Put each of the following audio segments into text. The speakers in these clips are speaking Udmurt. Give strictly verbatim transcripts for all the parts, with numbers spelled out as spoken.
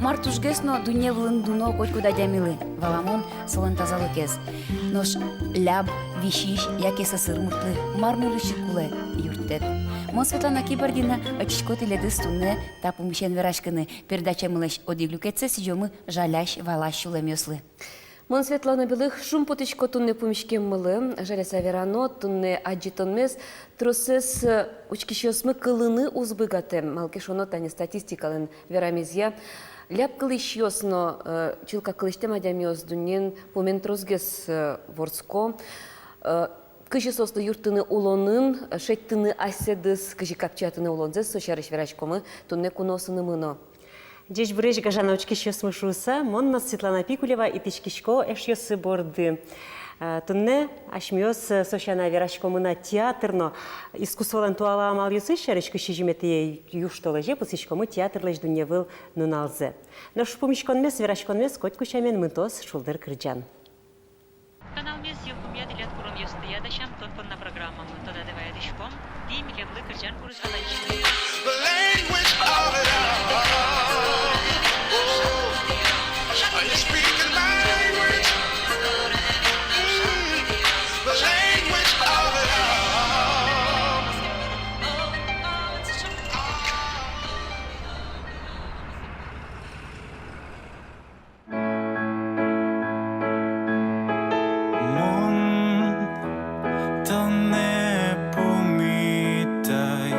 Мар тужгес но дунне вылын дуно котькуд адямилы, валамон, солэн тазалыкез. Нош ляб, висись яке сӧсыр муртлы мар нуны ик кулэ юрттэт. Мон, Светлана Кибардина, ӧтисько тӥледыз туннэ та пумысен вераськыны. Передачамылэсь одӥг люкетсэ сӥзёмы жалясь-валась сюлэмъёслы. Мон, Светлана Белых, шумпотӥсько туннэ пумиськеммылы. Жаляса верано, туннэ адӟытонмес тросэз, э, учкисьёсмы кылыны уз быгатэ. Малы ке шуоно, тани статистикалэн верамезъя, ляб кылӥсьёс но, э, чылкак кылӥсьтэм адямиос дуннеын пумен тросгес, э, вордско. Э, кызьы соослы юрттыны улонын, э, шедьтыны асьсэдыз, кызьы капчиятыны улонзэс, со сярысь вераськомы туннэ куноосынымы но. Ӟечбуресь, гажано учкисьёсмы шуыса, мон но, Светлана Пикулева, итӥськисько эшъёсы борды. Э, туннэ асьмеос, э, со сяна вераськомы на театр но искусстволэн туала амалъёсыз сярысь. Кызь сизьыметӥ южтолэзе пусйиськомы театрлэсь дунневыл нуналзэ. Нош пумиськонмес, вераськонмес котьку сямен мытоз шулдыр кырӟан. Каналмес йылпумъя тӥляд куронъёстыя дасям тон понна программамы. Тодады вайытӥськом: тӥ милемлы кырӟан курысь валаськоды. The language of love. Are you speaking language? The language of love. Мон тонэ пумитай.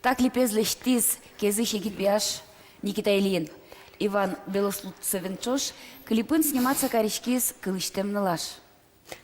Та клипез лэсьтӥз Кезысь егит пияш Никита Ильин. Иван Белослудцевен ӵош клипын сниматься кариськиз кылысьтэм нылаш.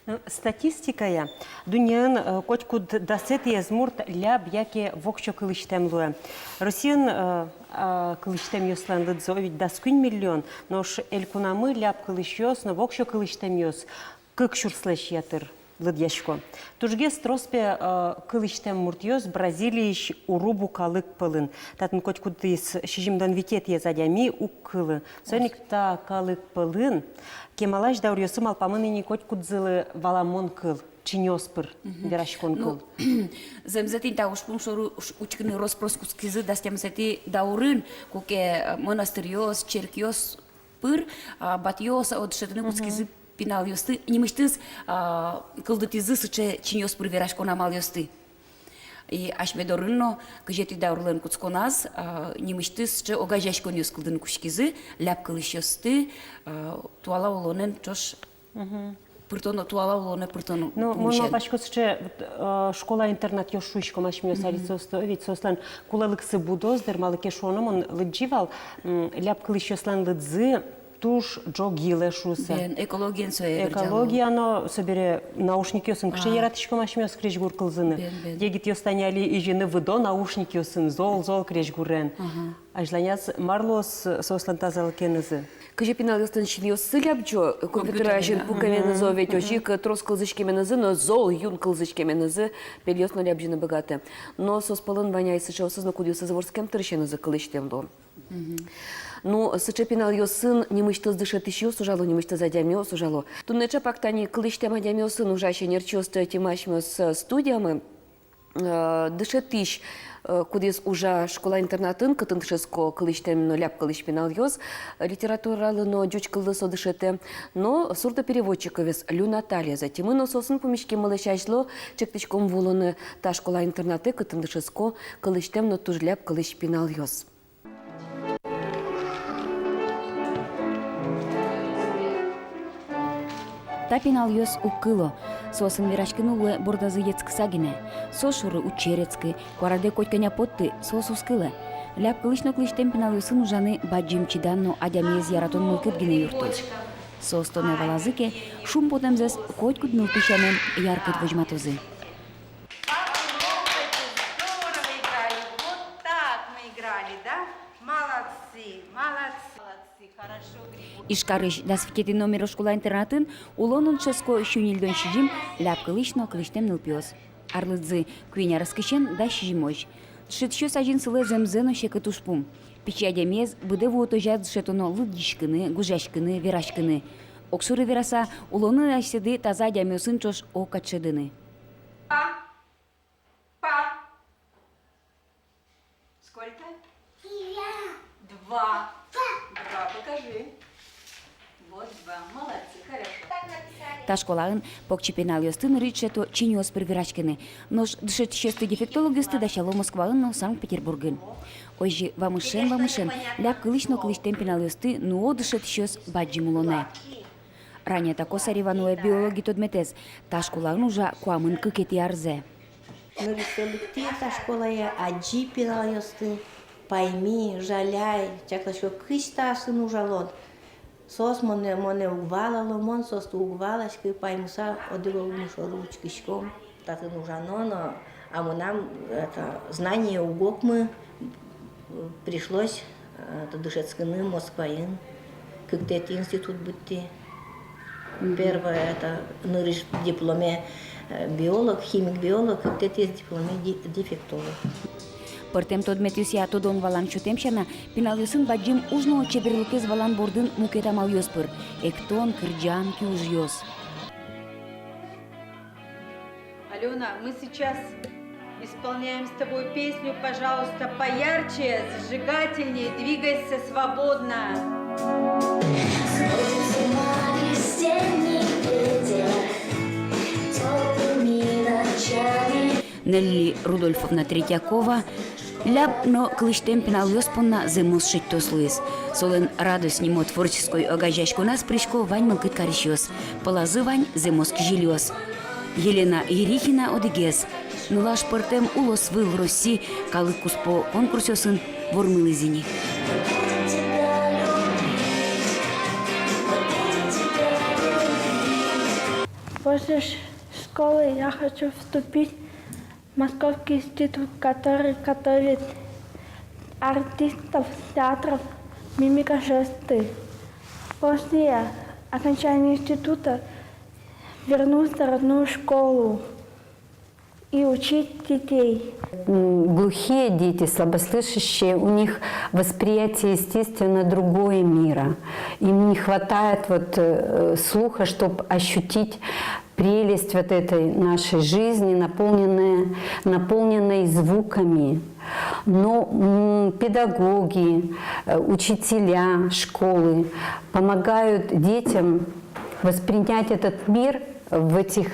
Ну, статистикая, дуннеын, э, котькуд дасэтӥез мурт ляб яке воксё кылысьтэм луэ. Россиын, э, а, кылысьтэмъёслэн лыдзы ведь дас куинь миллион, нош элькунамы ляб кылысьёс но воксё кылысьтэмъёс кык сюрслэсь ятыр лыдъясько. Тужгес трос пе, э, кылысьтэм муртъёс Бразилиысь урубу калык пӧлын. Татын котькудӥз сизьымдон витетӥез адями уг кылы. Соин ик та калык пӧлын кемалась дауръёсы малпамын ини котькудзылы валамон кыл, чиньыос пыр вераськон кыл. Зэмзэ тӥни та ужпум шоры уч-, учкыны рос-прос кутскизы дас тямысэтӥ даурын, куке, э, монастыръёс, черкъёс пыр, а, аббатъёс, а, дышетыны кутскизы пиналъёсты, нимысьтыз, а, кылдытӥзы сыӵе чиньыос пыр вераськон амалъёсты. И асьме дорын но кызетӥ даурлэн кутсконаз, а, нимысьтыз сыӵе огазеяськонъёс кылдыны кутскизы, ляб кылысьёсты, а, туала улонэн ӵош пыртоно, туала улонэ пыртоно. Ну, мон малпасько, сыӵе, вот, э, школа-интернатъёс шуиськом асьмеос али соосты, ведь соослэн кулэлыксы будоз дыр, малы ке шуоно, мон лыдӟи вал, м, ляб кылысьёслэн лыдзы туж ӝог йылэ шуыса. Бен, экологиен сое бер ӟало. Экология но, собере наушникъёсын кыӵе яратӥськом асьмеос крезьгур кылзыны. Бен, бен. Егитъёс тани али изьыны выдо наушникъёсын, зол-зол крезьгурен. Ага. Азьланяз мар луоз соослэн тазалыкенызы? Кызьы пиналъёслэн синъёссы лябӟо, компьютер азьын пукеменызы, ведь озьы ик трос кылзӥськеменызы но, зол юн кылзӥськеменызы пельёс но лябӟыны быгатэ. Но соос пӧлын вань ай сыӵеосыз но, кудъёсыз вордскем дырысенызы кылысьтэм луо. Ну, сыӵе пиналъёсын нимысьтыз дышетӥсьёс ужало, нимысьтыз адямиос ужало. Туннэ чапак тани кылысьтэм адямиосын ужась ӧнерчиосты ӧтим асьмеос, э, студиямы. Э, дышетӥсь, э, кудӥз ужа школа-интернатын, кытын дышетско кылысьтэм но ляб кылысь пиналъёс, э, литературалы но ӟуч кыллы со дышетэ, но сурдопереводчиковез, Люна Тальязэ ӧтимы но, соосын пумиськеммылэсь азьло ӵектӥськом вуылыны та школа-интернатэ, кытын дышетско кылысьтэм но туж ляб кылысь пиналъёс. Та пиналъёс уг кыло, соосын вераськыны луэ бордазы йӧтскыса гинэ. Со шоры уд чередскы, куарадэ котькӧня потты, соос уз кылэ. Ляб кылысь но кылысьтэм пиналъёсын ужаны бадӟым чидан но адямиез яратон мылкыд гинэ юрттоз. Соос тонэ валазы ке, шумпотэмзэс котькуд нылпи сямен яркыт возьматозы. Похлопайте, здорово играли. Вот так мы играли, да? Молодцы, молодцы, молодцы. Хорошо, Григорий. Ижкарысь дас витетӥ номеро школа-интернатын улонын дышетско сю ньыльдон сизьым ляб кылысь но кылысьтэм нылпиос. Арлыдзы куинь арескысен дас сизьымозь. Дышетӥсьёс азьын сылэ зэмзэ но секыт ужпум. Пичи адямиез быдэ вуытозяз дышетоно лыдӟиськыны, гужъяськыны, вераськыны. Огшоры вераса, улонын асьсэды таза адямиосын ӵош огкадь шӧдыны. Па. Па. Сколько? Два. Два. Два, покажи. Вот два. Молодцы, хорошо. Та школаын покчи пиналъёсты нырысь дышето чиньыос пыр вераськыны. Нош дышетӥсьёсты-дефектологъёсты дасяло Москваын но Санкт-Петербургын. Озьы вамышен-вамышен ляб кылысь но кылысьтэм пиналъёсты нуо дышетӥсьёс бадӟым улонэ. Ранета Косарева нуэ биологи тодметэз, та школаын ужа куамын кыкетӥ арзэ. Нырысьсэ лыктӥ та школае, адӟи пиналъёсты, пайми, жаляй, чакласько, кызьы таосын ужалод. Соос монэ, монэ уг валало, мон соосты уг валаськы, паймыса, одӥг-огмы шоры учкиськом. Татын ужано но, а мынам, это, знание уг окмы, пришлось, э, это, дышетскыны Москваын, кыктэтӥ институт быдтӥ. Мгм. Первое, это, нырысь дипломе, э, биолог, химик-биолог, кыктэтӥез дипломе ди-, дефектолог. Пӧртэм тодметъёсъя тодон-валан сётэм сяна, пиналъёсын бадӟым уж но чеберлыкез валан бордын мукет амалъёс пыр: эктон, кырӟан, киужъёс. Алёна, мы сейчас исполняем с тобой песню. Пожалуйста, поярче, зажигательнее, двигайся свободно. Сходится на весенний ветер тёплыми ночами. Нелли Рудольфовна Третьякова ляб но кылысьтэм пиналъёс понна зэмос шедьтос луиз. Солэн «Радость» нимо творческой огазеяськоназ пырисько вань мылкыд карисьёс. Пӧлазы вань зэмос кизилиос. Елена Ерихина одӥгез. Нылаш пӧртэм улосвыл, Росси калык куспо конкурсъёсын вормылӥз ини. После ш-, школы я хочу вступить в Московский институт, который готовит артистов театров, мимика, жесты. После окончания института вернуться в родную школу и учить детей. М, глухие дети, слабослышащие, у них восприятие, естественно, другое мира. Им не хватает вот, э, слуха, чтоб ощутить прелесть вот этой нашей жизни, наполненная, наполненной звуками. Но, м, педагоги, э, учителя, школы помогают детям воспринять этот мир в этих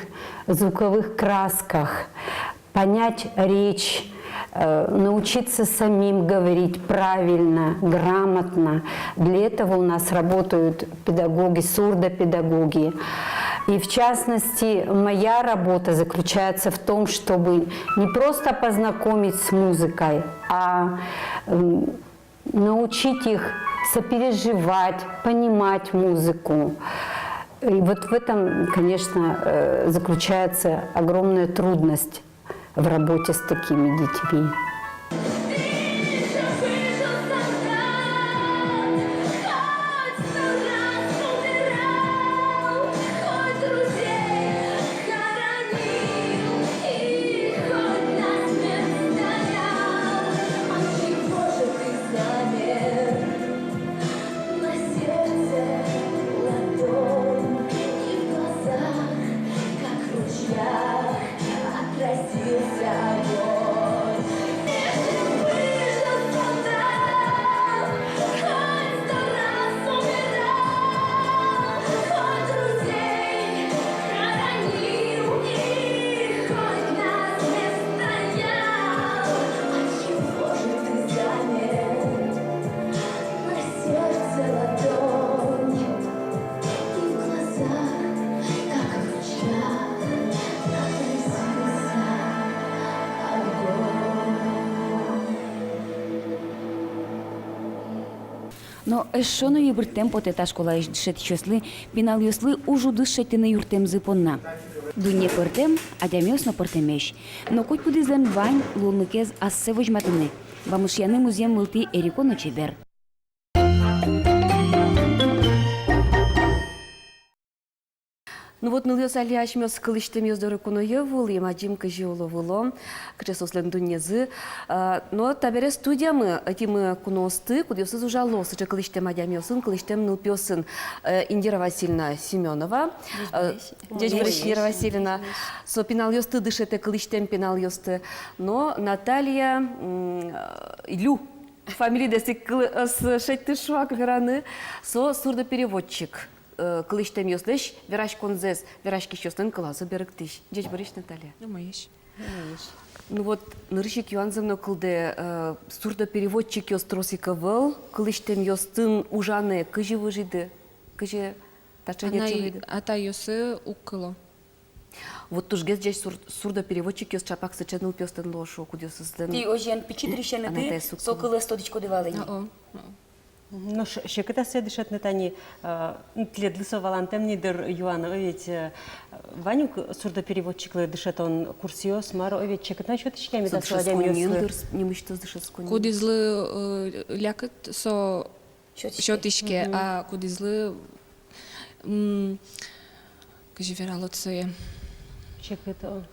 звуковых красках, понять речь, э, научиться самим говорить правильно, грамотно. Для этого у нас работают педагоги, сурдопедагоги. И в частности, моя работа заключается в том, чтобы не просто познакомить с музыкой, а, м, научить их сопереживать, понимать музыку. И вот в этом, конечно, э, заключается огромная трудность в работе с такими детьми. На сердце ладонь, и в глазах, как в ручьях, отразился огонь. Если бы же солдат хоть сто раз умирал, хоть друзей хоронил и хоть насмерть стоял, отчего же ты замер? На сердце ладонь, и в глазах, как в ручьях, отразился огонь. Но эшшо но йыбырттэм потэ та школаысь дышетӥсьёслы пиналъёслы уж удыс шедьтыны юрттэмзы понна. Дунне пӧртэм, адямиос но пӧртэмесь. Но котькудӥзлэн вань луонлыкез ассэ возьматыны, вамышъяны музъем вылтӥ эрико но чебер. Ну вот, нылъёс, али асьмеос кылысьтэмъёс доры куное вуылӥм, адӟим, кызьы уло-выло, кыӵе соослэн дуннезы. А, но табере студиямы ӧтимы куноосты, кудъёсыз ужало сыӵе кылысьтэм адямиосын, кылысьтэм нылпиосын. Э, Индира Васильевна Семёнова. Э, ӟечбуресь, Индира Васильевна. Со пиналъёсты дышетэ, кылысьтэм пиналъёсты. Но Наталья, м, э, Илю. Фамилидэс ик кылы ӧз шедьты шуак вераны. Со сурдопереводчик, э, кылысьтэмъёслэсь вераськонзэс вераськисьёслэн кылазы берыктӥсь. Ӟечбуресь, Наталья. Умоесь. Ну вот, нырысь ик юанзэ но кылдэ, э, сурдопереводчикъёс трос ик ӧвӧл, кылысьтэмъёсын ужанэ кызьы выжиды, кызьы таӵе ӧнерчиосы? Анай-атайёсы уг кыло. Вот тужгес ӟеч сур-, сурдопереводчикъёс чапак сыӵе нылпиослэн луо шуо, кудъёсызлэн... Тӥ озьыен, пичи дырысеныды со кылэз тодӥськоды вал ини. О-о. Нош секыт-а сое дышетыны тани, э, ну, тӥледлы со валантэм ни дыр юан, о ведь, э, вань ук сурдопереводчиклы дышетон курсъёс, мар, о ведь, секыт-а сётӥське-а меда со адямиослы? Дышетсконниын дыр, нимысьтыз дышетсконниын. Кудӥзлы, э, лякыт, со сётӥське. Сётӥське, мгм, а кудӥзлы, м, кызьы вералод сое? Секыт, о.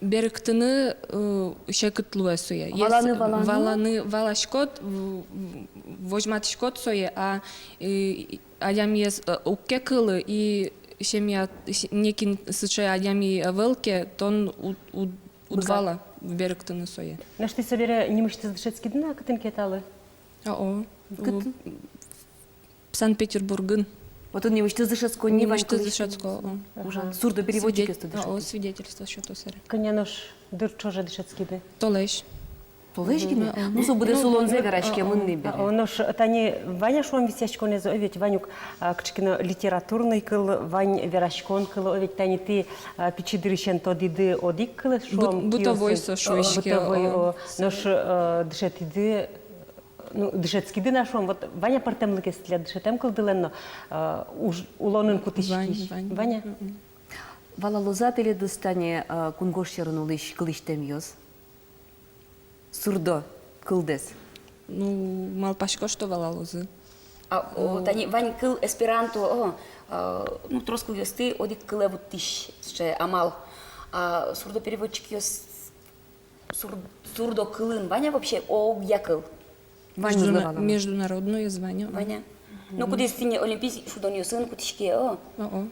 Берыктыны, э, секыт луэ сое. Валаны, валаны. Валаны, валаськод, в-, в-, возьматӥськод сое, а, э, адямиез, э, уг ке кылы, и семья, с-, некин сыӵе адями ӧвӧл ке, тон уд, уд, уд вала берыктыны сое. Нош тӥ собере нимысьтыз дышетскиды на кытын ке талы? О-о. Кытын? Санкт-Петербургын. Отын нимысьтыз дышетсконни вань. Нимысьтыз дышетско, о. Ужан. Сурдопереводчикъёсты дышетӥд. О, свидетельство сёто сэре. Кӧня нош дыр ӵоже дышетскиды? Толэзь. Толэзь гинэ. Мгм. Ну, со быдэс улонзэ вераськемын ни бере. А, о, нош тани вань-а, шуом, висъяськонэз, о, ведь вань ук, а, кыӵе ке но литературный кыл, вань вераськон кыл, о, ведь тани тӥ, а, пичи дырысен тодӥды одӥг кылэз, шуом, бытовой киосын, со шуиське, бытовой, о. О, нош, э, дышетӥды, ну, дышетскиды на, шуом, вот вань-а пӧртэмлыкез тӥляд дышетэм кылдылэн но, э, уж-, улонын кутӥськись? Вань, вань. Вань-а? Мгм. Валалозы-а тӥледыз тани, э, кунгож сьӧрын улӥсь кылӥсьтэмъёс сурдо кылдэс? Ну, малпасько, что валалозы. А, о, тани вань кыл эсперанто, о, а, ну, трос кылъёсты одӥг кылэ вуттӥсь сыӵе амал. А сурдо переводчикъёс сур-, сурдо кылын вань-а вообще огъя кыл? Вань. Междуна-, международноез вань-а? Вань-а? Ну, кудӥз тӥни олимпийский шудонъёсын кутӥське, о. О-о.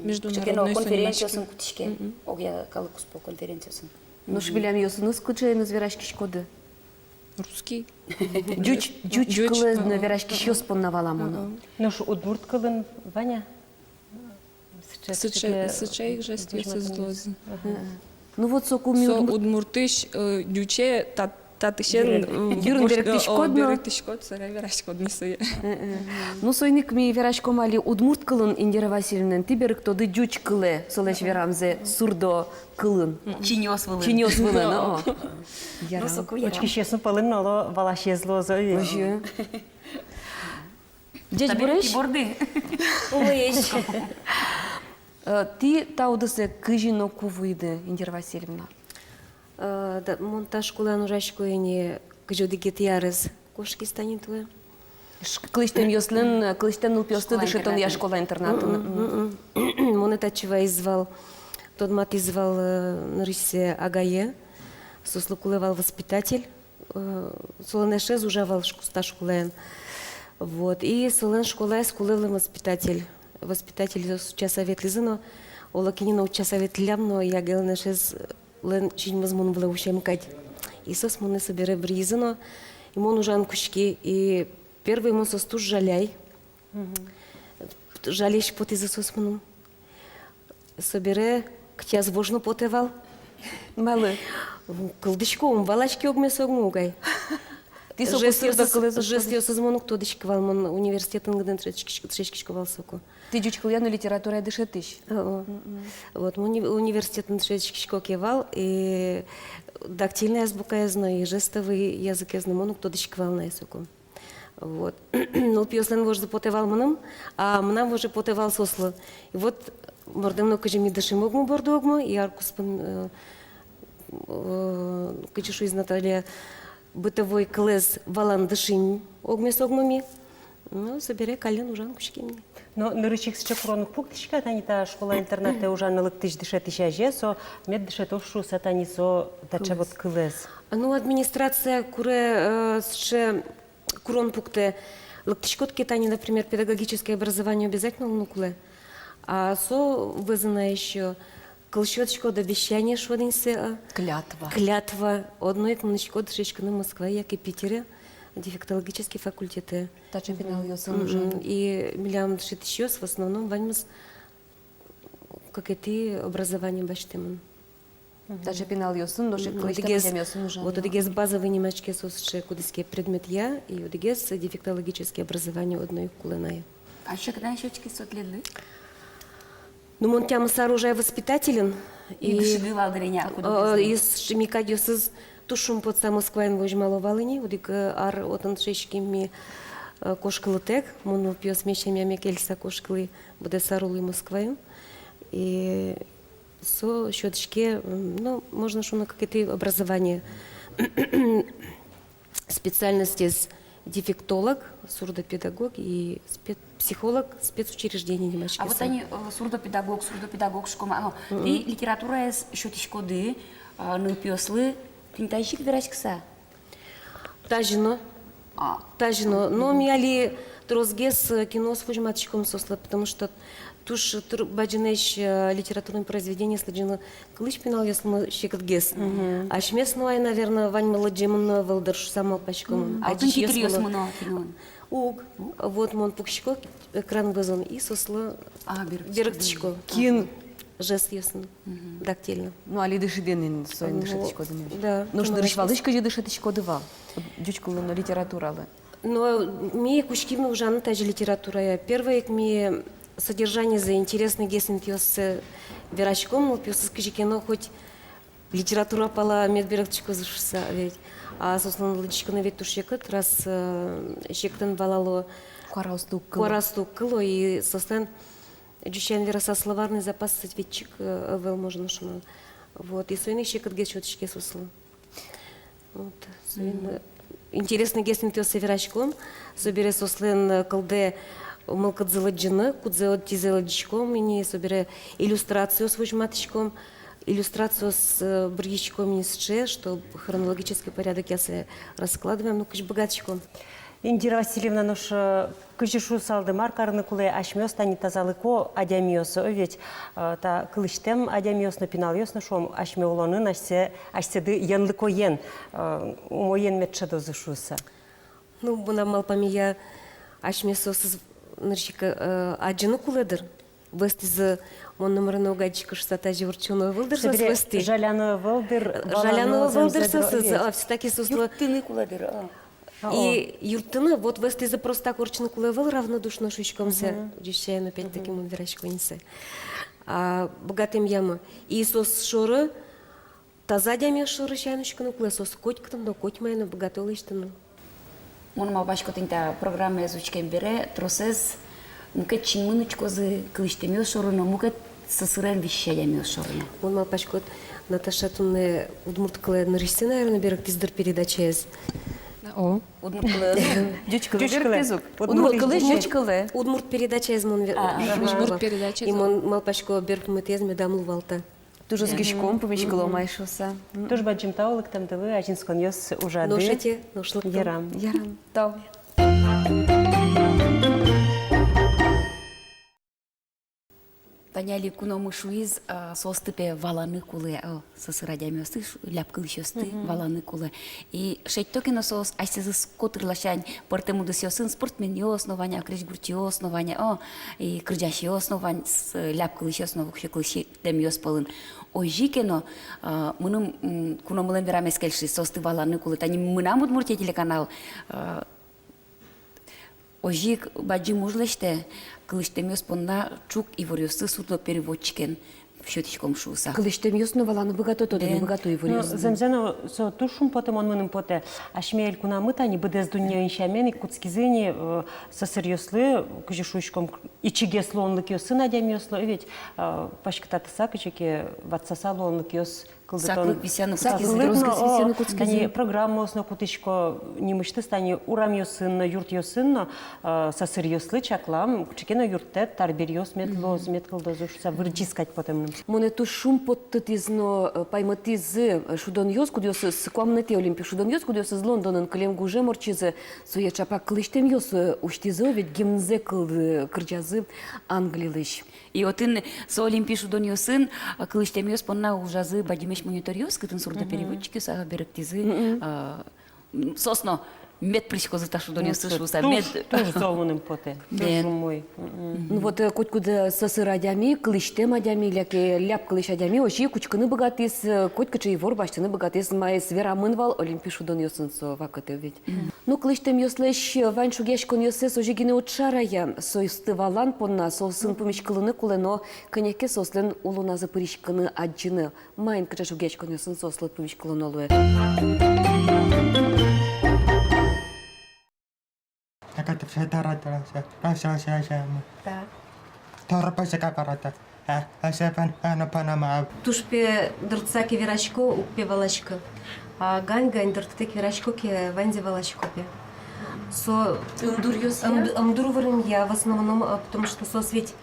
Международной конференциосын кутӥське. Мгм. Огъя калык куспо конференциосын. Нош милемъёсыныз кыӵееныз вераськиськоды? Русский. Ӟуч, ӟуч кылын но вераськисьёс понна валамон. О-о. Нош удмурт кылын вань-а? Сыӵе, сыӵе ик жестъёсыз луозы. Ага. Ну вот соку ми удмурт-, удмуртысь, э, ӟуче та-, татысен, э, йырын берыктӥськод но. Берыктӥськод, собере вераськод ни сое. Э-э. Ну, соин ик ми вераськом али удмурт кылын, Индира Васильевна, тӥ берыктоды ӟуч кылэ, солэсь верамзэ сурдо кылын. Чиньыос вылын. Чиньыос вылын, о. Яра. Ну, соку яра. Учкисьёсмы пӧлын но оло валасез луозы ведь. Озьы. Ӟечбуресь. Табере тӥ борды. Ой. Э, тӥ та удысэ кызьы но ку вуиды, Индира Васильевна? Э, да, мон та школаын ужасько ини кызь одӥгетӥ арез кошкиз тани туэ. Ш-, кылӥсьтэмъёслэн, кылӥсьтэм нылпиосты дышетонъя школа-интернатын. Мгм, мгм. Монэ татчы вайиз вал, тодматӥз вал, э, нырысьсэ агае, соослы кулэ вал воспитатель. Э, солэн эшез ужа вал шк-, та школаын. Вот. И солэн школаез кулэ вал воспитатель. Воспитательёс утчаса ветлӥзы но, оло кин но утчаса ветлӥллям но, и агелэн эшезлэн чиньымыз мон вылэ усем кадь. И соос монэ собере быръизы но, и мон ужан кутски, и первый мон соосты туж жаляй. Мгм. Жалясь потӥзы соос мыным. Собере кытӥяз вож но потэ вал. Малы? Кылзӥсько, ум валаське огмес огмы угай. Тӥ соку жестъёсыз, сурдо кылэз уг тодӥськы. Жестъёсыз мон уг тодӥськы вал, мон университетын гинэ дышетскись-, дышетскисько вал соку. Тӥ ӟуч кылъя но литературая дышетӥсь? О-о. Мгм. Вот, мон уни-, университетын дышетскисько ке вал, и дактильной азбукаез но, и жестовый языкез но мон уг тодӥськы вал на соку. Вот. Нылпиослэн вожзы потэ вал мыным, а мынам вожзэ потэ вал соослы. И вот бордын но кызьы ми дышим огмы, борды огмы, и ар куспын, э, э, кызьы шуиз Наталья, бытовой кылэз валан дышим огмес огмы ми. Ну, собере каллен ужан кутским ни. Но нырысь ик сыӵе курон уг пуктӥськы-а, тани та школа-интернатэ ужаны лыктӥсь дышетӥсь азе, со мед дышетоз шуыса тани со таӵе вот кылэз? Ну, администрация куре, э, сыӵе курон пуктэ. Лыктӥськод ке тани, например, педагогическое образование обязательно луыны кулэ. А со вӧзын ещё кыл сётӥськод, обещание шуод ини сое, а? Клятва. Клятва. Одно ик мынӥськод дышетскыны Москвае яке Питере, дефектологический факультетэ. Таӵе пиналъёсын уже. Мгм. И милям дышетӥсьёс в основном ваньмыз кыкетӥ образование басьтэмын. Мгм. Таӵе пиналъёсын, нош ик кылӥсьтэм адямиосын ужаны. Вот одӥгез базовый нимаське со сыӵе, кудӥз ке предметъя, и одӥгез дефектологический образование одно ик кулэ на. А секыт-а сётӥськиз со тӥледлы? Ну, мон тямыс ар ужай воспитательын. И дышиды вал дыр ини, а куд-огез? Э, и с-, ми кадьёсыз туж шумпотыса Москваын возьмало вал ини, одӥг, э, ар отын дышетским ми, э, кошкылытэк, мон нылпиосме, семьяме кельса кошкылӥ, быдэс ар улӥ Москваын. И со сётӥське, м, ну, можно шуыны, кыкетӥ образование. Специальностез дефектолог, сурдопедагог и спе-, психолог спецучреждение нимаське со. А вот тани, э, сурдопедагог, сурдопедагог шуиськом, а, ну, тӥ литератураез сётӥськоды, э, нылпиослы, тӥни тазьы ик вераськыса? Тазьы но. А. Тазьы но. Но ми али тросгес, э, киноос возьматӥськом соослы, потому что туж тур-, бадӟымесь, э, литературной произведениос лыдӟыны кылӥсь пиналъёслы но секытгес. Мгм. Асьмес но ай, наверно, ваньмы лыдӟемын но ӧвӧл дыр шуыса малпаськом. Мгм. А отын титръёсмы но киноын? Уг. Уг? Вот мон пукисько экран вӧзын и соослы берыктӥсько. А, берыктӥсько. Кин Жестъёсын, дактильно. Ну, али дышетӥды ни соин, ну, дышетӥськоды ни. Да. Нош нырысь валысь кызьы дышетӥськоды вал ӟуч кыллы но литературалы? Но ми кутским ужаны тазьы литературая. Первой ик ми содержанизэ, интереснойгес интыоссэ вераськом, нылпиосыз кызьы ке но хоть литература пала мед берыктӥськозы шуыса ведь. А соослэн лыдӟиськыны ведь туж секыт, раз, э, секытэн валало. Куараосты уг кыло. Куараосты уг кыло, и соослэн, ӟуч сямен вераса, словарный запас ведь чик, э, ӧвӧл, можно шуыны. Вот, и соин ик секытгес сётӥське соослы. Вот, соин, э, интереснойгес интыоссэ вераськом, собере соослэн, э, кылдэ мылкыдзы лыдӟыны, кудзэ отӥзэ лыдӟиськом ини, собере иллюстрациос возьматӥськом, иллюстрациос, э, быръиськом ини сыӵе, чтоб хронологической порядокъя сое раскладываем, ну, кызьы быгатӥськом. Индира Васильевна, нош, э, кызьы шуысалды, мар карыны кулэ асьмеос, тани тазалыко адямиос, о, ведь, э, та кылысьтэм адямиос но, пиналъёс но, шуом, асьме улонын асьсэ, асьсэды йӧнлыкоен, э, умоен мед шӧдозы шуыса. Ну, мынам малпамея, асьмеос соосыз нырысь ик, э, адӟыны кулэ дыр. Вӧзтӥзы, мон номыр но уг адӟиськы шуыса, тазьы ортчоно ӧвӧл дыр соос. Собере вӧзтӥ. Жаляно ӧвӧл дыр, жаляно ӧвӧл дыр соосыз, а, всё-таки соослы юрттыны кулэ дыр, а. И юрттыны, вот вӧзтӥзы просто так ортчыны кулэ ӧвӧл, равнодушно шуиськом сое. Мгм. Ӟуч сямен, опять-таки, мон верасько ини сое. А быгатэмъямы. И соос шоры, таза адямиос шоры сямен учкыны кулэ, соос котькытын но, котьмаин но быгато лэсьтыны. Мон малпасько, тӥни та программаез учкем бере, тросэз мукет синмын учкозы кылысьтэмъёс шоры но, мукет сӧсырен висись адямиос шоры но. Мон малпасько, Наташа туннэ удмурт кылэ нырысьсэ, наверно, берыктӥз дыр передачаез. О. Удмурт кылэ. Ӟуч кылэ. Ӟуч кылэ. Удмурт кылэ, ӟуч кылэ. Удмурт передачаез мон вер-, а, а, удмурт передачаез. И мон малпасько, берпуметӥез медам луы вал та. Туж оскиськом, пумиськылом ай шуыса. Туж бадӟым тау лыктэмдылы, азинсконъёс ужады. Нош ӧте, нош лыктом. Ярам. Ярам. Тау. Тани али куномы шуиз, а, соосты пе валаны кулэ, о, сӧсыр адямиосты, ш-, ляб кылӥсьёсты валаны кулэ. И шедьто ке но соос асьсэзыз котыр ласянь, пӧртэм удысъёсын, спортсменъёс но вань-а, крезьгурчиос но вань-а, о, и кырӟасьёс но вань, с-, ляб кылӥсьёс но, воксё кылӥсьтэмъёс пӧлын. Озьы ке но, а, мыным, м, куномылэн верамез кельшиз, соосты валаны кулэ. Тани «Мынам Удмуртие» телеканал, а, озьы ик бадӟым уж лэсьтэ, кылысьтэмъёс понна ӵук иворъёсты сурдопереводчикен сётӥськом шуыса. Кылысьтэмъёс но валаны быгато, тодыны быгато иворъёсты. Ну, зэмзэ но, со туж шумпотымон мыным потэ. Асьме элькунамы тани быдэс дуннеын сямен ик кутскизы ини, э, сӧсыръёслы, кызьы шуиськом, ичигес луонлыкъёсын адямиослы, ведь, э, паськытатыса, кызьы ке ватсаса луонлыкъёс кылдытон. Саклык висъяны кутскизы. Саклык но, тросгес висъяны кутскизы. Тани программаос но кутӥсько, нимысьтыз тани урамъёсын но, юртъёсын но, э, сӧсыръёслы чаклам, кыӵе ке но юрттэт, арбериос мед луоз, мед кылдозы шуыса, вырӟиз кадь потэ мыным. Монэ туж шумпоттӥз но, э, паймытӥзы, э, шудонъёс, кудъёсыз куамынэтӥ олимпи шудонъёс, кудъёсыз Лондонын кылем гужем ортчизы, сое ӵапак кылысьтэмъёс, э, усьтӥзы, ведь гимнзэ кыл-, э, кырӟазы Англилэсь. И отын со олимпи шудонъёсын, а, кылысьтэмъёс понна ужазы бадӟымесь мониторъёс, кытын сурдопереводчикъёс, а, берыктӥзы, а, м, соос но мед пыриськозы та шудонъёсы шуыса, мед. Туж, туж зол мыным потэ. Туж умой. Ну вот, э, котькуд, э, сӧсыр адями, кылысьтэм адями, яке ляб кылӥсь адями озьы ик учкыны быгатӥз, э, котькыӵе ивор басьтыны быгатӥз, маиз верамын вал олимпи шудонъёсын со вакытэ ведь. Ну, кылысьтэмъёслэсь вань шугъяськонъёссэс озьы гинэ уд шарая. Соосты валан понна соосын пумиськылыны кулэ но, кӧня ке соослэн улоназы пыриськыны адӟыны. Маин, кыӵе шугъяськонъёсын соослы пумиськылоно луэ. Да. Туж пе дыртса ке верасько, уг пе валаськы. А гань-гань дыртытэк верасько ке, ваньзэ валасько пе. Со ымдуръёс, ымд-, ымдур вырынъя в основном, а, потому что соос ведь,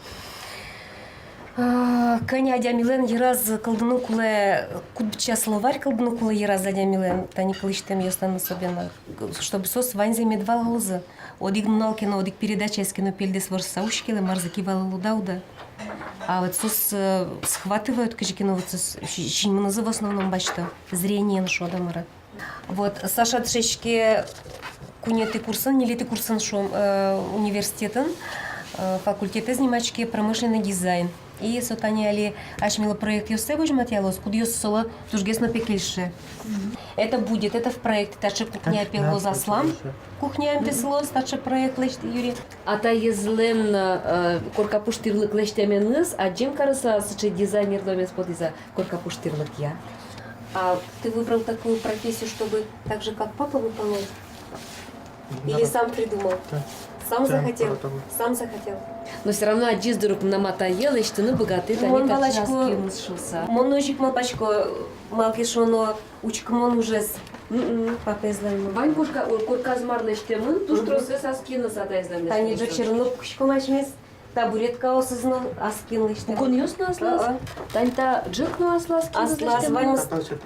а, кӧня адямилэн йыраз кылдыны кулэ, кудбыдӟа словарь кылдыны кулэ йыраз адямилэн, тани кылысьтэмъёслэн особенно, чтобы соос ваньзэ мед валалозы. Одӥг нунал ке но, одӥг передачаез ке но пельдэс ворсыса уськелэ, марзэ ке валало, да, уд-а. А вот соос, э, схватывают кызьы ке но, вот соос си-, синмынызы в основном басьто, зрениен шуод-а, мар-а. Вот Саша дышетске куинетӥ курсын, ньылетӥ курсын, шуом, э, университетын, э, факультетэз нимаське промышленный дизайн. И со тани али асьмелы проектъёссэ возьматъялоз, кудъёсыз солы тужгес но пе кельше. Это будет, это в проекте, таӵе кухня пе луоз аслам. Кухня пе луоз, таӵе проект лэсьтӥ, юри. Атаезлэн, э, корка пуштырлык лэсьтэменыз адӟем карыса, сыӵе дизайнер луэмез потӥз-а корка пуштырлыкъя? А ты выбрал такую профессию, чтобы так же, как папа, выполнять? Или сам придумал? Сам захотел? Сам захотел. Но всё равно адӟиз дыр ук, мынам атае лэсьтыны быгатэ тани таӵе ас киыныз шуыса. Мон озьы ик малпасько, малы ке шуоно, учкымон ужез. Мгм. Папаезлэн. Вань корка, корказ мар лэсьтэмын, туж тросэз ас киыныз атаезлэн лэсьтэмын. Тани ӝӧк сьӧрын но пукиськом асьмеос. Табуреткаосыз но ас киын лэсьтэмын. Пуконъёс но аслаз. А-а. Тани та ӝӧк но аслаз ас киыныз лэсьтэмын. Аслаз, ваньмыз.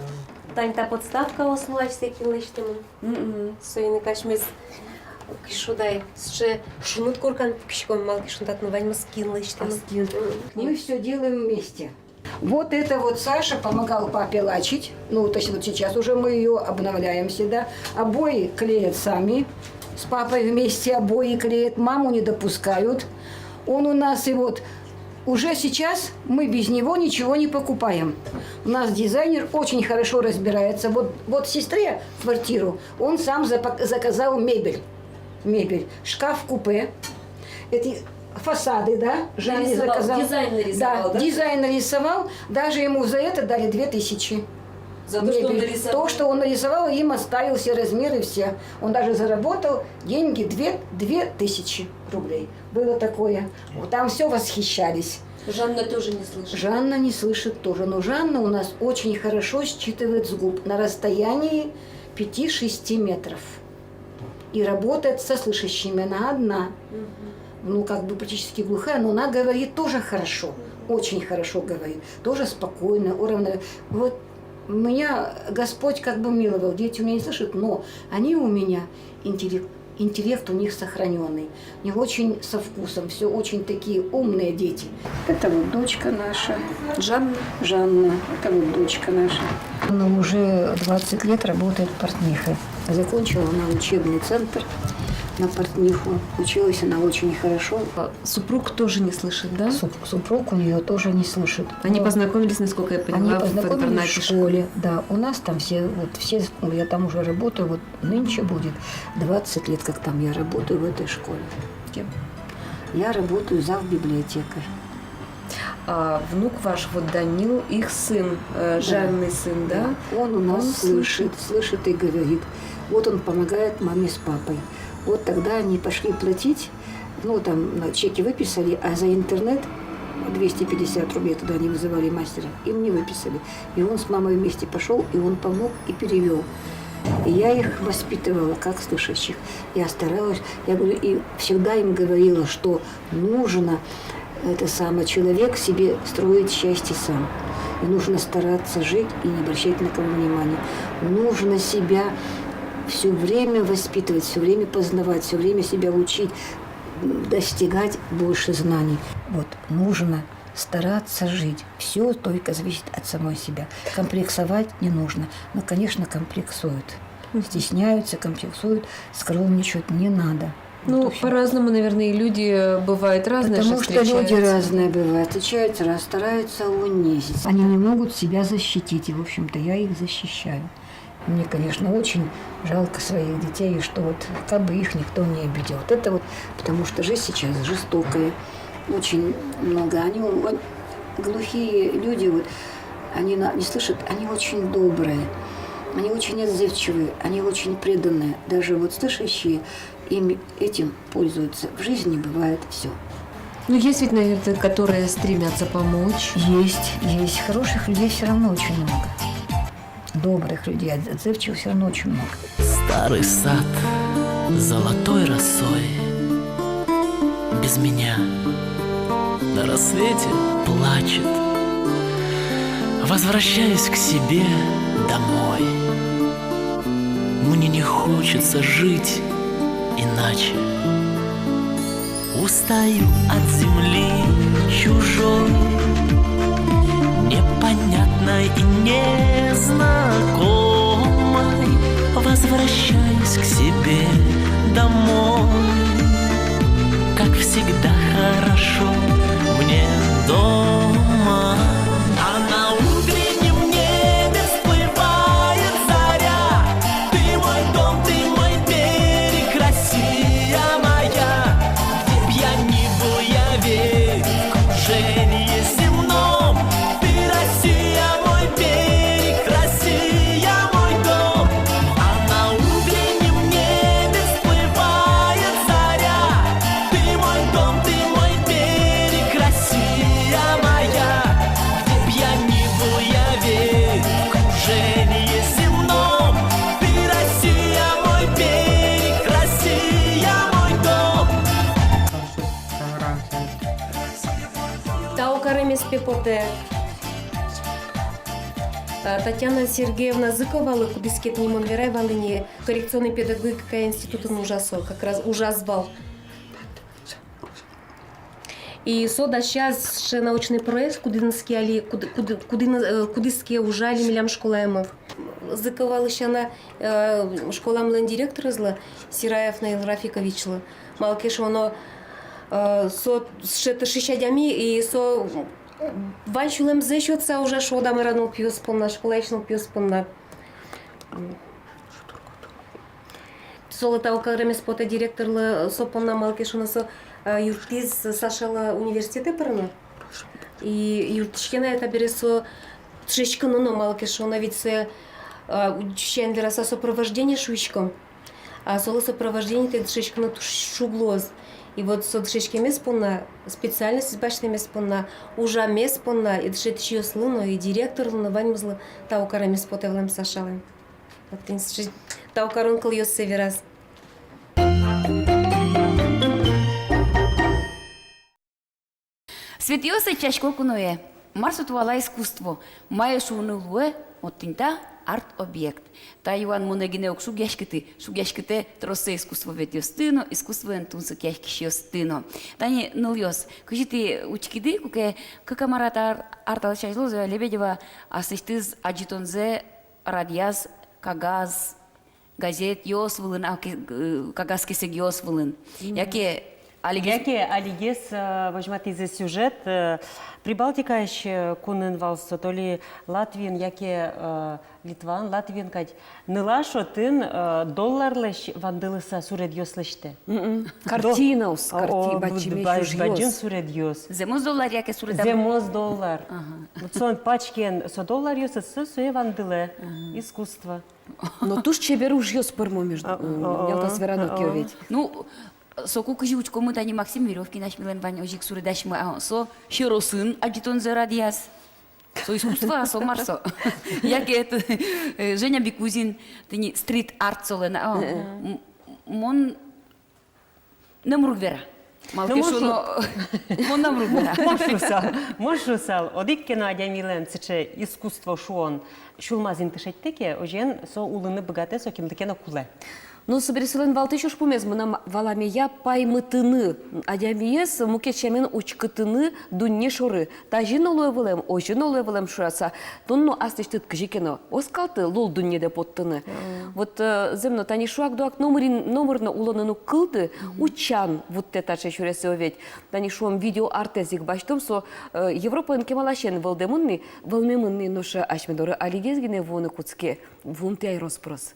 Тани та подставкаос но асьсэ киын лэсьтэмын. Мгм. Соин ик асьмеос, кызьы шуод ай, сыӵе шуныт коркан пукиськом, малы ке шуоно татын ваньмыз киын лэсьтэмын. Ас киын. Мгм. Мы всё делаем вместе. Вот это вот Саша помогал папе лачить. Ну, то есть вот сейчас уже мы её обновляем всегда. Обои клеят сами. С папой вместе обои клеят. Маму не допускают. Он у нас и вот уже сейчас мы без него ничего не покупаем. У нас дизайнер очень хорошо разбирается. Вот, вот сестре квартиру он сам запак-, заказал мебель. Мебель. Шкаф-купе. Эти фасады, да, Жанне заказал. Дизайн нарисовал, да? Да, дизайн нарисовал. Даже ему за это дали две тысячи. За то, что он нарисовал? То, что он нарисовал, им оставил все размеры, все. Он даже заработал деньги, две, две тысячи рублей. Было такое. Вот там всё восхищались. Жанна тоже не слышит? Жанна не слышит тоже. Но Жанна у нас очень хорошо считывает с губ на расстоянии пяти-шести метров. И работает со слышащими, она одна. Мгм. Ну, как бы практически глухая, но она говорит тоже хорошо, очень хорошо говорит, тоже спокойно, уравнове-, вот меня Господь как бы миловал, дети у меня не слышат, но они у меня интеллект, интеллект у них сохранённый, у них очень со вкусом, всё очень такие умные дети. Это вот дочка наша. Жанна? Жанна, это вот дочка наша. Она уже двадцать лет работает портнихой. Закончила она учебный центр на портниху. Училась она очень хорошо. А супруг тоже не слышит, да? Суп-, супруг у неё тоже не слышит. Они познакомились, насколько я поняла, в интернате, в школе. Они познакомились в школе, да. У нас там все, вот все, я там уже работаю, вот нынче будет двадцать лет, как там я работаю в этой школе. Кем? Я работаю завбиблиотекарь. А внук ваш, вот Данил, их сын, э, Жанный сын, да? Да. Он у нас слышит, слышит и говорит. Вот он помогает маме с папой. Вот тогда они пошли платить, ну, там, на чеки выписали, а за интернет двести пятьдесят рублей, тогда они вызывали мастера, им не выписали. И он с мамой вместе пошёл, и он помог, и перевёл. И я их воспитывала как слышащих. Я старалась, я говорю, и всегда им говорила, что нужно, это самое, человек себе строить счастье сам. И нужно стараться жить и не обращать на кого внимания. Нужно себя всё время воспитывать, всё время познавать, всё время себя учить, достигать больше знаний. Вот, нужно стараться жить. Всё только зависит от самой себя. Комплексовать не нужно. Ну, конечно, комплексуют. Мгм. Стесняются, комплексуют, скромничают. Не надо. Ну, вот, в общем, по-разному, наверное, и люди, э, бывают разные, потому что люди разные бывают. Отличаются, раз стараются унизить. Они не могут себя защитить, и, в общем-то, я их защищаю. Мне, конечно, очень жалко своих детей, и что вот как бы их никто не обидел. Вот это вот, потому что жизнь сейчас жестокая. Очень много. Они у-, он-, глухие люди, вот, они на-, не слышат, они очень добрые, они очень отзывчивые, они очень преданные. Даже вот слышащие, им этим пользуются. В жизни бывает всё. Ну, есть ведь, наверное, которые стремятся помочь. Есть, есть. Хороших людей всё равно очень много. Добрых людей, отзывчивых всё равно очень много. Старый сад золотой росой без меня на рассвете плачет. Возвращаюсь к себе домой. Мне не хочется жить иначе. Устаю от земли чужой, непонятной и незнакомой. Возвращаюсь к себе домой. Как всегда хорошо мне дома. А на утреннем небе всплывает заря. Ты мой дом, ты мой берег, Россия моя. Где б я ни был, я верю в кружение земном. Ты, Россия, мой берег, Россия, мой дом. А на утреннем небе всплывает заря. Ты мой дом, ты мой берег, Россия моя. Где б я ни был, я верю в кружение земном. Ты, Россия, мой берег, Россия мой дом. Тау каремез пе потэ. А, Татьяна Сергеевна Зыковалы, кудӥз ке, тӥни мон верай вал ини, коррекционной педагогика институтын ужа со, как раз ужаз вал. И со дасяз сыӵе научный проект, кудӥныз ке али, куд-, куд-, кудӥныз, э, кудӥз ке ужа али милям школаямы. Зыковалы сяна, э, школамылэн директорызлы, Сираев Наил Рафиковичлы. Малы ке шуоно, э, со сыӵе тыршись адями, и со вань сюлэмзэ сётса ужа, шуод-а, мар-а, нылпиос понна, школаысь нылпиос понна. Солы тау каремез потэ директорлы со понна, малы ке шуоно со, э, юрттӥз Сашалы университетэ пырыны. И юрттӥське на, э, табере со дышетскыны но, малы ке шуоно ведь со, э, ӟуч сямен вераса, сопровождение шуиськом. А солы сопровождениетэ дышетскыны туж шуг луоз. И вот со дышетскемез понна, специальностез басьтэмез понна, ужамез понна, и дышетӥсьёслы но, и директорлы но, ваньмызлы тау каремез потэ вылэм Сашалы. Вот тӥни сыӵе тау карон кылъёссэ вераз. Светъёс ӧтчасько куное. Мар со туала искусство? Мае шуыны луэ отын та арт-объект? Та юан монэ гинэ уг шугъяськыты, шугъяськытэ тросэз искусствоведъёсты но, искусствоен тунсыкъяськисьёсты но. Тани, нылъёс, кызьы тӥ учкиды, куке кык-а, мар-а та ар-, ар талэсь азьло Зоя Лебедева аслэсьтыз адӟытонзэ радъяз кагаз газетъёс вылын, а, ке-, э, кагаз кесэгъёс вылын. Мгм. Яке алигес... Яке алигес, э, возьматӥзы сюжет, э, Прибалтикаысь, э, кунын вал со, то ли Латвиын, яке, э, Литваын, Латвиын кадь. Нылаш отын, э, долларлэсь вандылыса суредъёс лэсьтэ. Мгм. Картинаос, карти-, о, о, бадӟым б-, бадӟым суредъёс. Зэмос доллар яке суреда? Зэмос доллар. Ага. Вот солэн пачкаен со долларъёсыз, со сое вандылэ. Ага. Искусство. Но туж чебер ужъёс пӧрмо, между, а, э, а, мед тӥ вераны ке, а, ведь. Ну, соку кызьы учкомы, тани Максим Верёвкин асьмелэн вань озьы ик суредасьмы, а, со сьӧросын адӟытонзэ радъяз. Со искусство-а со, мар со? Яке это, э, Женя Бикузин, тӥни стрит-арт солэн, а, э, э, м-, мон номыр уг вера. Малы ке шуоно, мон номыр уг вера. Мон шуысал, мон шуысал, одӥг ке но адямилэн сыӵе искусство шуон сюлмаз инты шедьтэ ке, озьыен со улыны быгатэ, со кимлы ке но кулэ. Ну, собере солэн валтӥсь ужпумез, мынам валамея, паймытыны адямиез, мукет сямен учкытыны дунне шоры. Тазьы но луэ вылэм, озьы но луэ вылэм шуыса, тон но аслэсьтыд кызьы ке но оскалты лул дуннедэ поттыны. Мгм. Вот, э, зэм но, тани шуак-дуак номыр ин-, номыр но улонын уг кылды, мгм, утчан вуттэ таӵе сюресэ ведь. Тани шуом, видеоартэз ик басьтом, со, э, Европаын кемаласен вӧлдэмын ни, вӧлмемын ни, нош асьме доры алигес гинэ вуыны кутске, вуымтэ ай рос-прос.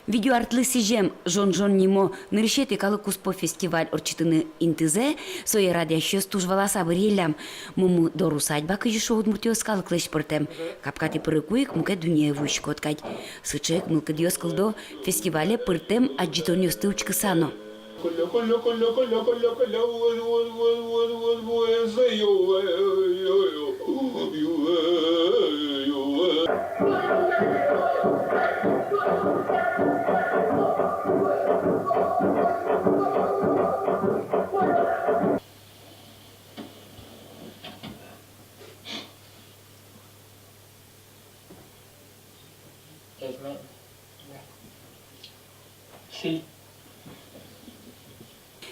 Видеоартлы сӥзем «Жон-жон» нимо нырысетӥ калык куспо фестиваль ортчытыны интызэ, сое радъясьёс туж валаса быръеллям. Мумы дор усадьба, кызьы шуо удмуртъёс, калыклэсь пӧртэм. Капкатӥ пырыку ик мукет дуннее вуиськод кадь. Сыӵе ик мылкыдъёс кылдо фестивале пӧртэм адӟытонъёсты учкыса но.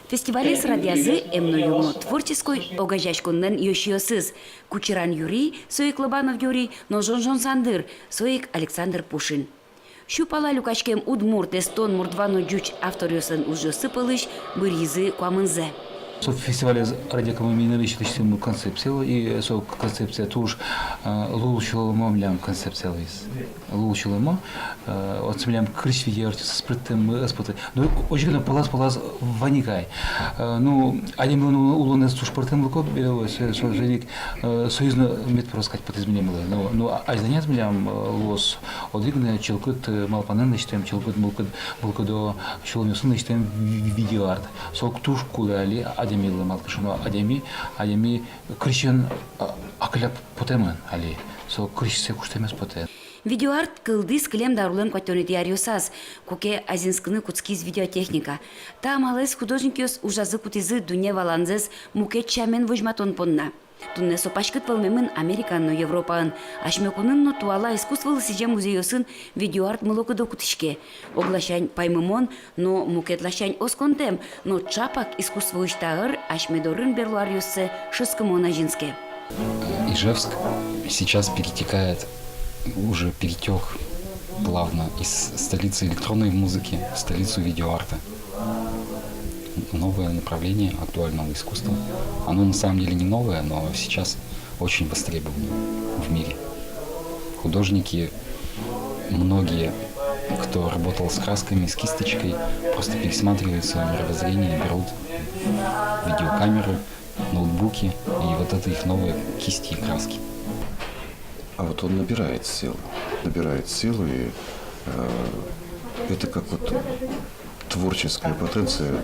Фестивалез радъязы «Эм но юмо» творческой огазеяськонлэн ёзчиосыз. Кучыран Юрий, со ик Лобанов Юрий, но «Жон-жон» Сандыр, со ик Александр Пушин. Сю пала люкаськем удмурт, эстон, мордва но ӟуч авторъёслэн ужъёссы пӧлысь быръизы куамынзэ. Со фестивалез радъяке ми нырысь лэсьтӥм концепциялы, и со концепция туж, э, лулсюлмо милям концепциялы. Лулсюлмо, э, отчы милям крезьгур видеоартистъёс пыртэммы ӧз поты. Но озьы ик но пӧлаз-пӧлаз вань ик ай. Э, ну, адямилэн улонэз туж пӧртэм луэ ке, бере, со, со, соин ик, э, соиз но мед пӧраськыны потэ милемлы. Но, но, а, азьланяз милям, э, луоз одӥг но чылкыт, э, малпанэн лэсьтэм, чылкыт мылкыд-, мылкыдо сюлэмъёсын лэсьтэм ви-, ви-, видеоарт. Со туж кулэ али адямилы, малы ке шуоно адями, адями крезьгурен, а, акылля потэмын али. Со крезьгурзэ куштэмез потэ. Видеоарт кылдӥз кылем даурлэн куатьтонэтӥ аръёсаз, куке азинскыны кутскиз видеотехника. Та амалэз художникъёс ужазы кутӥзы дунне валанзэс мукет сямен возьматон понна. Туннэ со паськыт вӧлмемын Америкаын но Европаын. Асьме кунын но туала искусстволы сӥзем музейёсын видеоарт мылокыдо кутӥське. Огласянь паймымон, но мукет ласянь осконтэм, но ӵапак искусствоысь та ӧр асьме дорын берло аръёссэ шӧдскымон азинске. Ижевск сейчас перетекает, уже перетёк плавно из столицы электронной музыки в столицу видеоарта. Новое направление актуального искусства. Оно на самом деле не новое, но сейчас очень востребовано в мире. Художники, многие, кто работал с красками, с кисточкой, просто пересматривают своё мировоззрение, берут видеокамеры, ноутбуки, и вот это их новые кисти и краски. А вот он набирает силу, набирает силу, и, э, это как вот творческая потенция,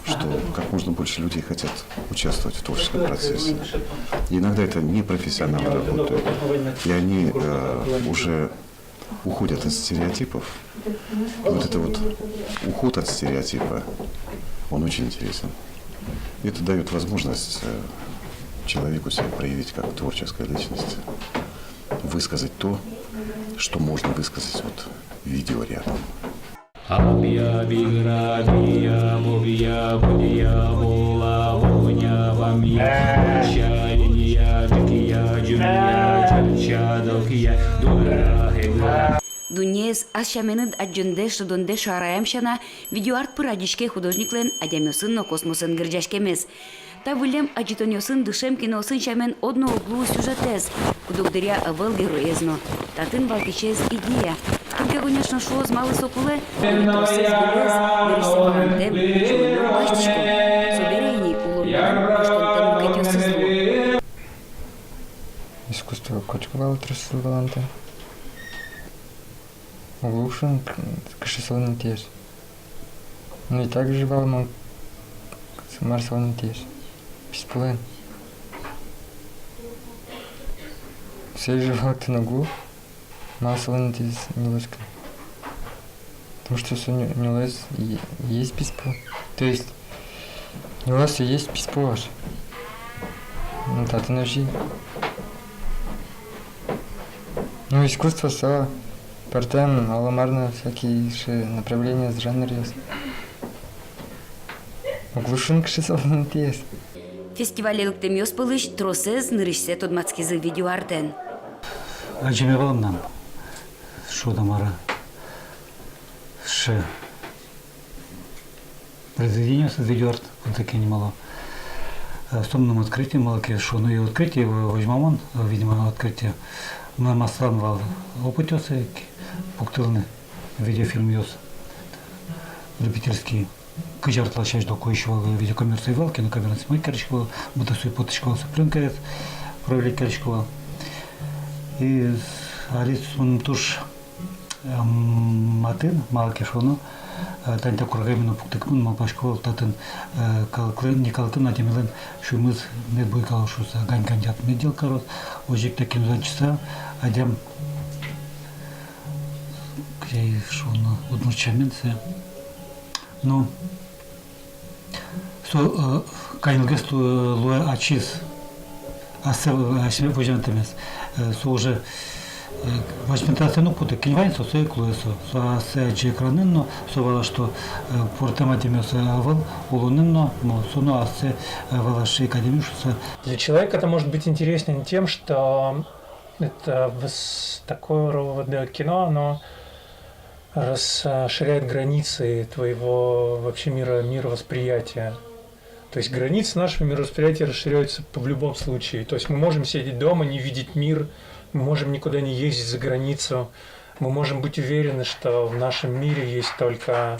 что как можно больше людей хотят участвовать в творческом процессе. И иногда это непрофессионалы работают, и они, э, уже уходят от стереотипов. И вот это вот уход от стереотипа, он очень интересен. Это даёт возможность, э, человеку себя проявить как творческая личность, высказать то, что можно высказать вот видеорядом. Дуннеез ас сяменыд адӟондэс, шӧдондэс шараям сяна, видеоарт пыр адӟиське художниклэн адямиосын но космосэн герӟаськемез. Та выллем адӟытонъёсын дышем киноосын сямен одно уг луы сюжетэз, куд-ог дыръя ӧвӧл героез но. Татын валтӥсез идея. Кин ке, конечно, шуоз, малы со кулэ, но тросэз гинэ нырысьсэ валантэм, шуыны басьтӥсько. Собере ини улонлэн куштонтэм мукетъёсыз луо. Искусство котьку вал тросэз валантэм. Уг луы шуыны, к-, кыӵе солэн интыез. Ну и так же вал мон, мар солэн интыез. Писпулэн. Сое же валэктыны уг луы, мар солэн интыез нюлэскын. Потому что со ню-, нюлэс е-, есть писпу. То есть, нюлэс есть писпуос. Ну, татын озьы. Ну, искусство со пӧртэм оломар но всякие ещё направлениос, жанръёс. Уг луы шуыны, кыӵе солэн интыез. Фестивале лыктэмъёс пӧлысь тросэз нырысьсэ тодматскизы видеоартэн. Адӟеме вал мынам, шуод-а, мар-а, сыӵе произведениосыз, видеоарт, кудзэ ке нимало. Э, со мыным открытие, малы ке шуоно, и открытие, э, возьмамон, э, видимо, открытие. Мынам аслам вал опытъёсы ик пуктылыны видеофильмъёс, любительские. Кызь ар талэсь азьло ик ещё вал, э, видеокамера ӧй вал, кинокамера снимать карисько вал, быдэсак потӥсько вал, со пленкаез проявлять карисько вал. И али со мыным туж, э, матын, малы ке шуоно, э, тани та курегамы но пуктыкумы малпасько вал, татын, э, калыклэн, не калыклэн, адямилэн сюлмыз мед буйгало шуыса, гань-гань татын мед йӧл кароз, озьы ик та киноез адӟыса, адям, кызьы шуоно удмурт сямен сое, ну, со, э, каньылгес лу-, луэ ачиз, ассэ, э, асьме возьматэмез. Э, со уже, э, возьматэмез уг поты, кин вань со, сое ик луэ со. Со ассэ адӟе экранын но, со вала, что, э, пӧртэм адямиос ӧвӧл улонын но, но со но ассэ, э, валаське ик адями шуыса. Для человека это может быть интересно не тем, что это выс-, такого рода кино, оно расширяет границы твоего вообще мира, мировосприятия. То есть границы нашего мировосприятия расширяются в любом случае. То есть мы можем сидеть дома, не видеть мир, мы можем никуда не ездить за границу, мы можем быть уверены, что в нашем мире есть только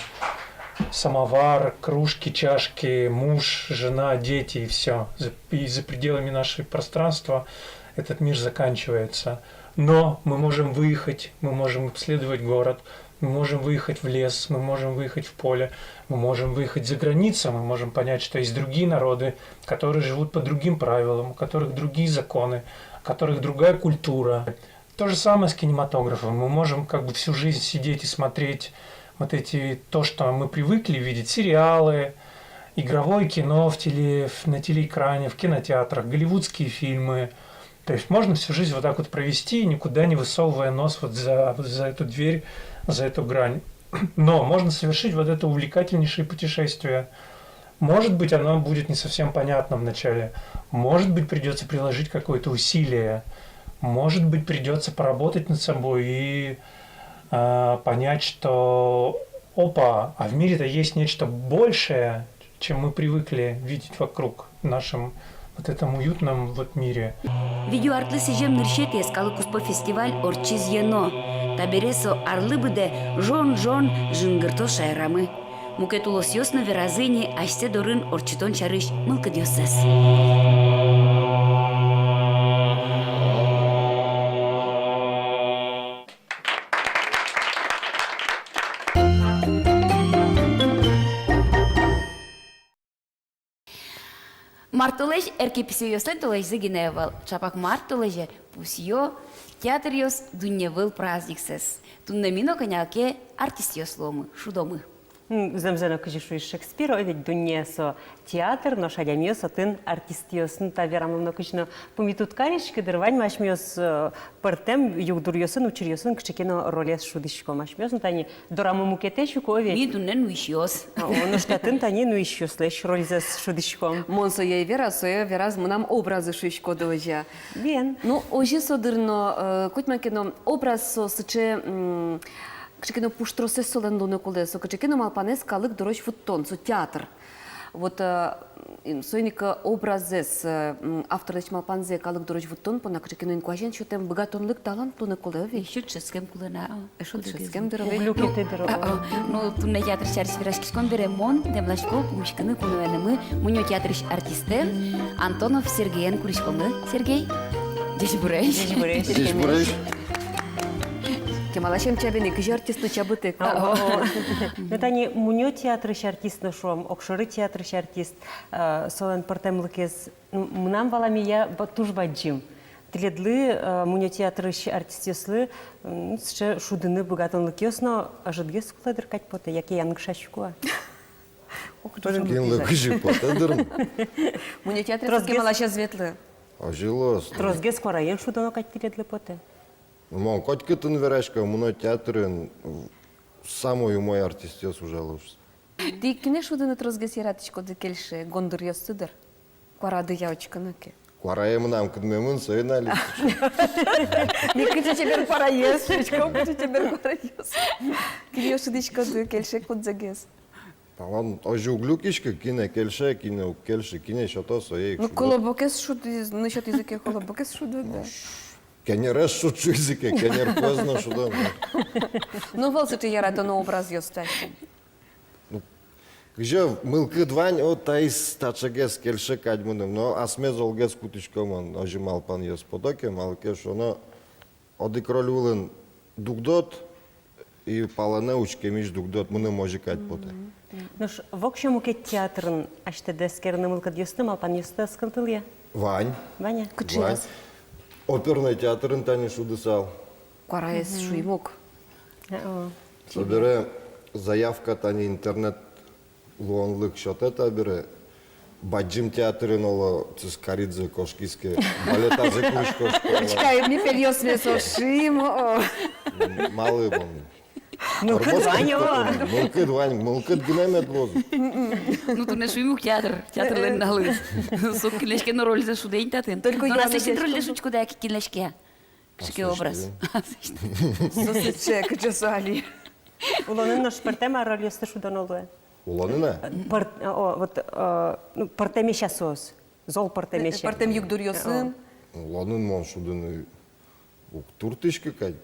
самовар, кружки, чашки, муж, жена, дети и все. И за пределами нашего пространства этот мир заканчивается. Но мы можем выехать, мы можем обследовать город, мы можем выехать в лес, мы можем выехать в поле, мы можем выехать за границу, мы можем понять, что есть другие народы, которые живут по другим правилам, у которых другие законы, у которых другая культура. То же самое с кинематографом. Мы можем как бы всю жизнь сидеть и смотреть вот эти, то, что мы привыкли видеть, сериалы, игровое кино в теле, в- на телеэкране, в кинотеатрах, голливудские фильмы. То есть можно всю жизнь вот так вот провести, никуда не высовывая нос вот за, вот за эту дверь, за эту грань. Но можно совершить вот это увлекательнейшее путешествие. Может быть, оно будет не совсем понятно вначале. Может быть, придется приложить какое-то усилие. Может быть, придется поработать над собой и а, понять, что опа, а в мире-то есть нечто большее, чем мы привыкли видеть вокруг, в нашем вот этом уютном вот мире. Видеоартлы сӥзем нырысетӥез калык куспо фестиваль ортчиз ено. Табере со арлы быдэ жон-жон жингыртоз шаерамы. Мукет улосъёс но веразы ини асьсэ дорын ортчытон сярысь мылкыдъёссэс. Март толэзь эркиписьёслэн толэзьзы гинэ ӧвӧл. Чапак март толэзе пусъё театръёс дунневыл праздниксэс. Туннэ ми но кӧня ке артистъёс луомы, шудомы. М, зэмзэ но, кызьы шуиз Шекспир, о, ведь дунне со театр, нош адямиос отын артистъёс. Ну, та верамлы но кызьы но пумит уд кариськы дыр, вань ма асьмеос, э, пӧртэм югдуръёсын, учыръёсын кыӵе ке но ролез шудӥськом. Асьмеос но тани дорамы мукетэ сюко ведь. Ми туннэ нуисьёс. А, о, нош татын тани нуисьёслэсь рользэс шудӥськом. Мон сое ӧй вера, сое вераз мынам образы, шуиськоды, озьы-а? Бен. Ну, озьы со дыр но, э, котьма ке но образ со сыӵе, м, кыӵе ке но пуштросэз солэн луыны кулэ, со кыӵе ке но малпанэз калык дорозь вуттон, со театр. Вот, э, м, соин ик образэз, э, м, авторлэсь малпанзэ калык дорозь вуттон понна кыӵе ке но инкуазен сётэм быгатонлык, талант луыны кулэ ведь. Эшшо дышетскем кулэ на, а, эшшо дышетскем дыр ведь. Уг люкеты дыр. А, а. Ну, туннэ театр сярысь вераськиськом бере, мон дэмласько пумиськыны куноямы, Мунё театрысь артистэ Антонов Сергеен куриськомы. Сергей, ӟечбуресь. Ӟечбуресь. Ӟечбуресь. Кемалась эмча бен ик, кызьы артистлы чабытэк. О, о, о. Ну, тани Мунё театрысь артист но шуом, огшоры театрысь артист, э, солэн пӧртэмлыкез, м, мынам валамея, ба-, туж бадӟым. Тӥледлы, э, Мунё театрысь артистъёслы, м, сыӵе шудыны быгатонлыкъёс но ӧжытгес кулэ дыр кадь потэ, яке янгышасько-а? Кинлы кызьы потэ дыр. Мунё театрез тросгес кемалась ӧз ветлы. Озьы луоз. Тросгес куараен шудоно кадь тӥледлы потэ. Мон котькытын верасько, Мунё театрын самой умой артистъёс ужало шуса. Тӥ кинэ шудыны тросгес яратӥськоды, кельше? Гондыръёсты дыр. Куарадыя учкыны ке. Куарае мынам кынмемын, соин али. Ми кыӵе чебер куараез, шуиськом, кыӵе чебер куараез. Кинэ шудӥськоды, кельше кудзэгес? Талан озьы уг люкиськы, кинэ кельше, кинэ уг кельшы, кинэ сёто, сое ик шудо. Ну, колобокез шудӥз-, ну, сётӥзы ке, колобокез шудо, да. Кенерез шуд, шуизы ке, кенерпуэз но шудо. Ну, ӧвӧл сыӵе яратоно образъёс таӵе. Ну, кызьы мылкыд вань, о, таиз таӵегес кельше кадь мыным, но асме золгес кутӥсько мон, озьы малпанъёс потэ ке, малы ке шуоно, одӥг роль вылын дугдод, и палэнэ учкемысь дугдод, мыным озьы кадь потэ. Нош воксё мукет театрын асьтэды эскерыны мылкыдъёсты, малпанъёсты ӧз кылдылы-а? Вань. Вань-а? Кыӵеез? Вань. Оперной театрын тани шудысал. Куараез шуим ук. А, о. Собере заявка тани интернет луонлык сётэ табере. Бадӟым театрын оло, Цискаридзе кошкиз ке, балетазэ курисько школае. Учкы ай, ми пельёсмес ошим, о. М, малы бон. Мылкыд вань, о. Мылкыд вань, мылкыд гинэ мед луоз. Ну, туннэ шуим ук, театр, театрлэн нуналыз. Со кинлэсь ке но рользэ шудэ ини татын. Только но яратӥськоды, рользэ шудӥськоды-а, кинлэсь ке? Кыӵе ке образ. Со сыӵе, кыӵе со али. Улонын нош пӧртэм-а рольёсты шудоно луэ? Улонын-а? Пӧрт-, о, вот, э, ну, пӧртэмесь-а соос? Зол пӧртэмесь-а? Пӧртэм югдуръёсын. О. Улонын мон шудыны уг туртӥськы кадь.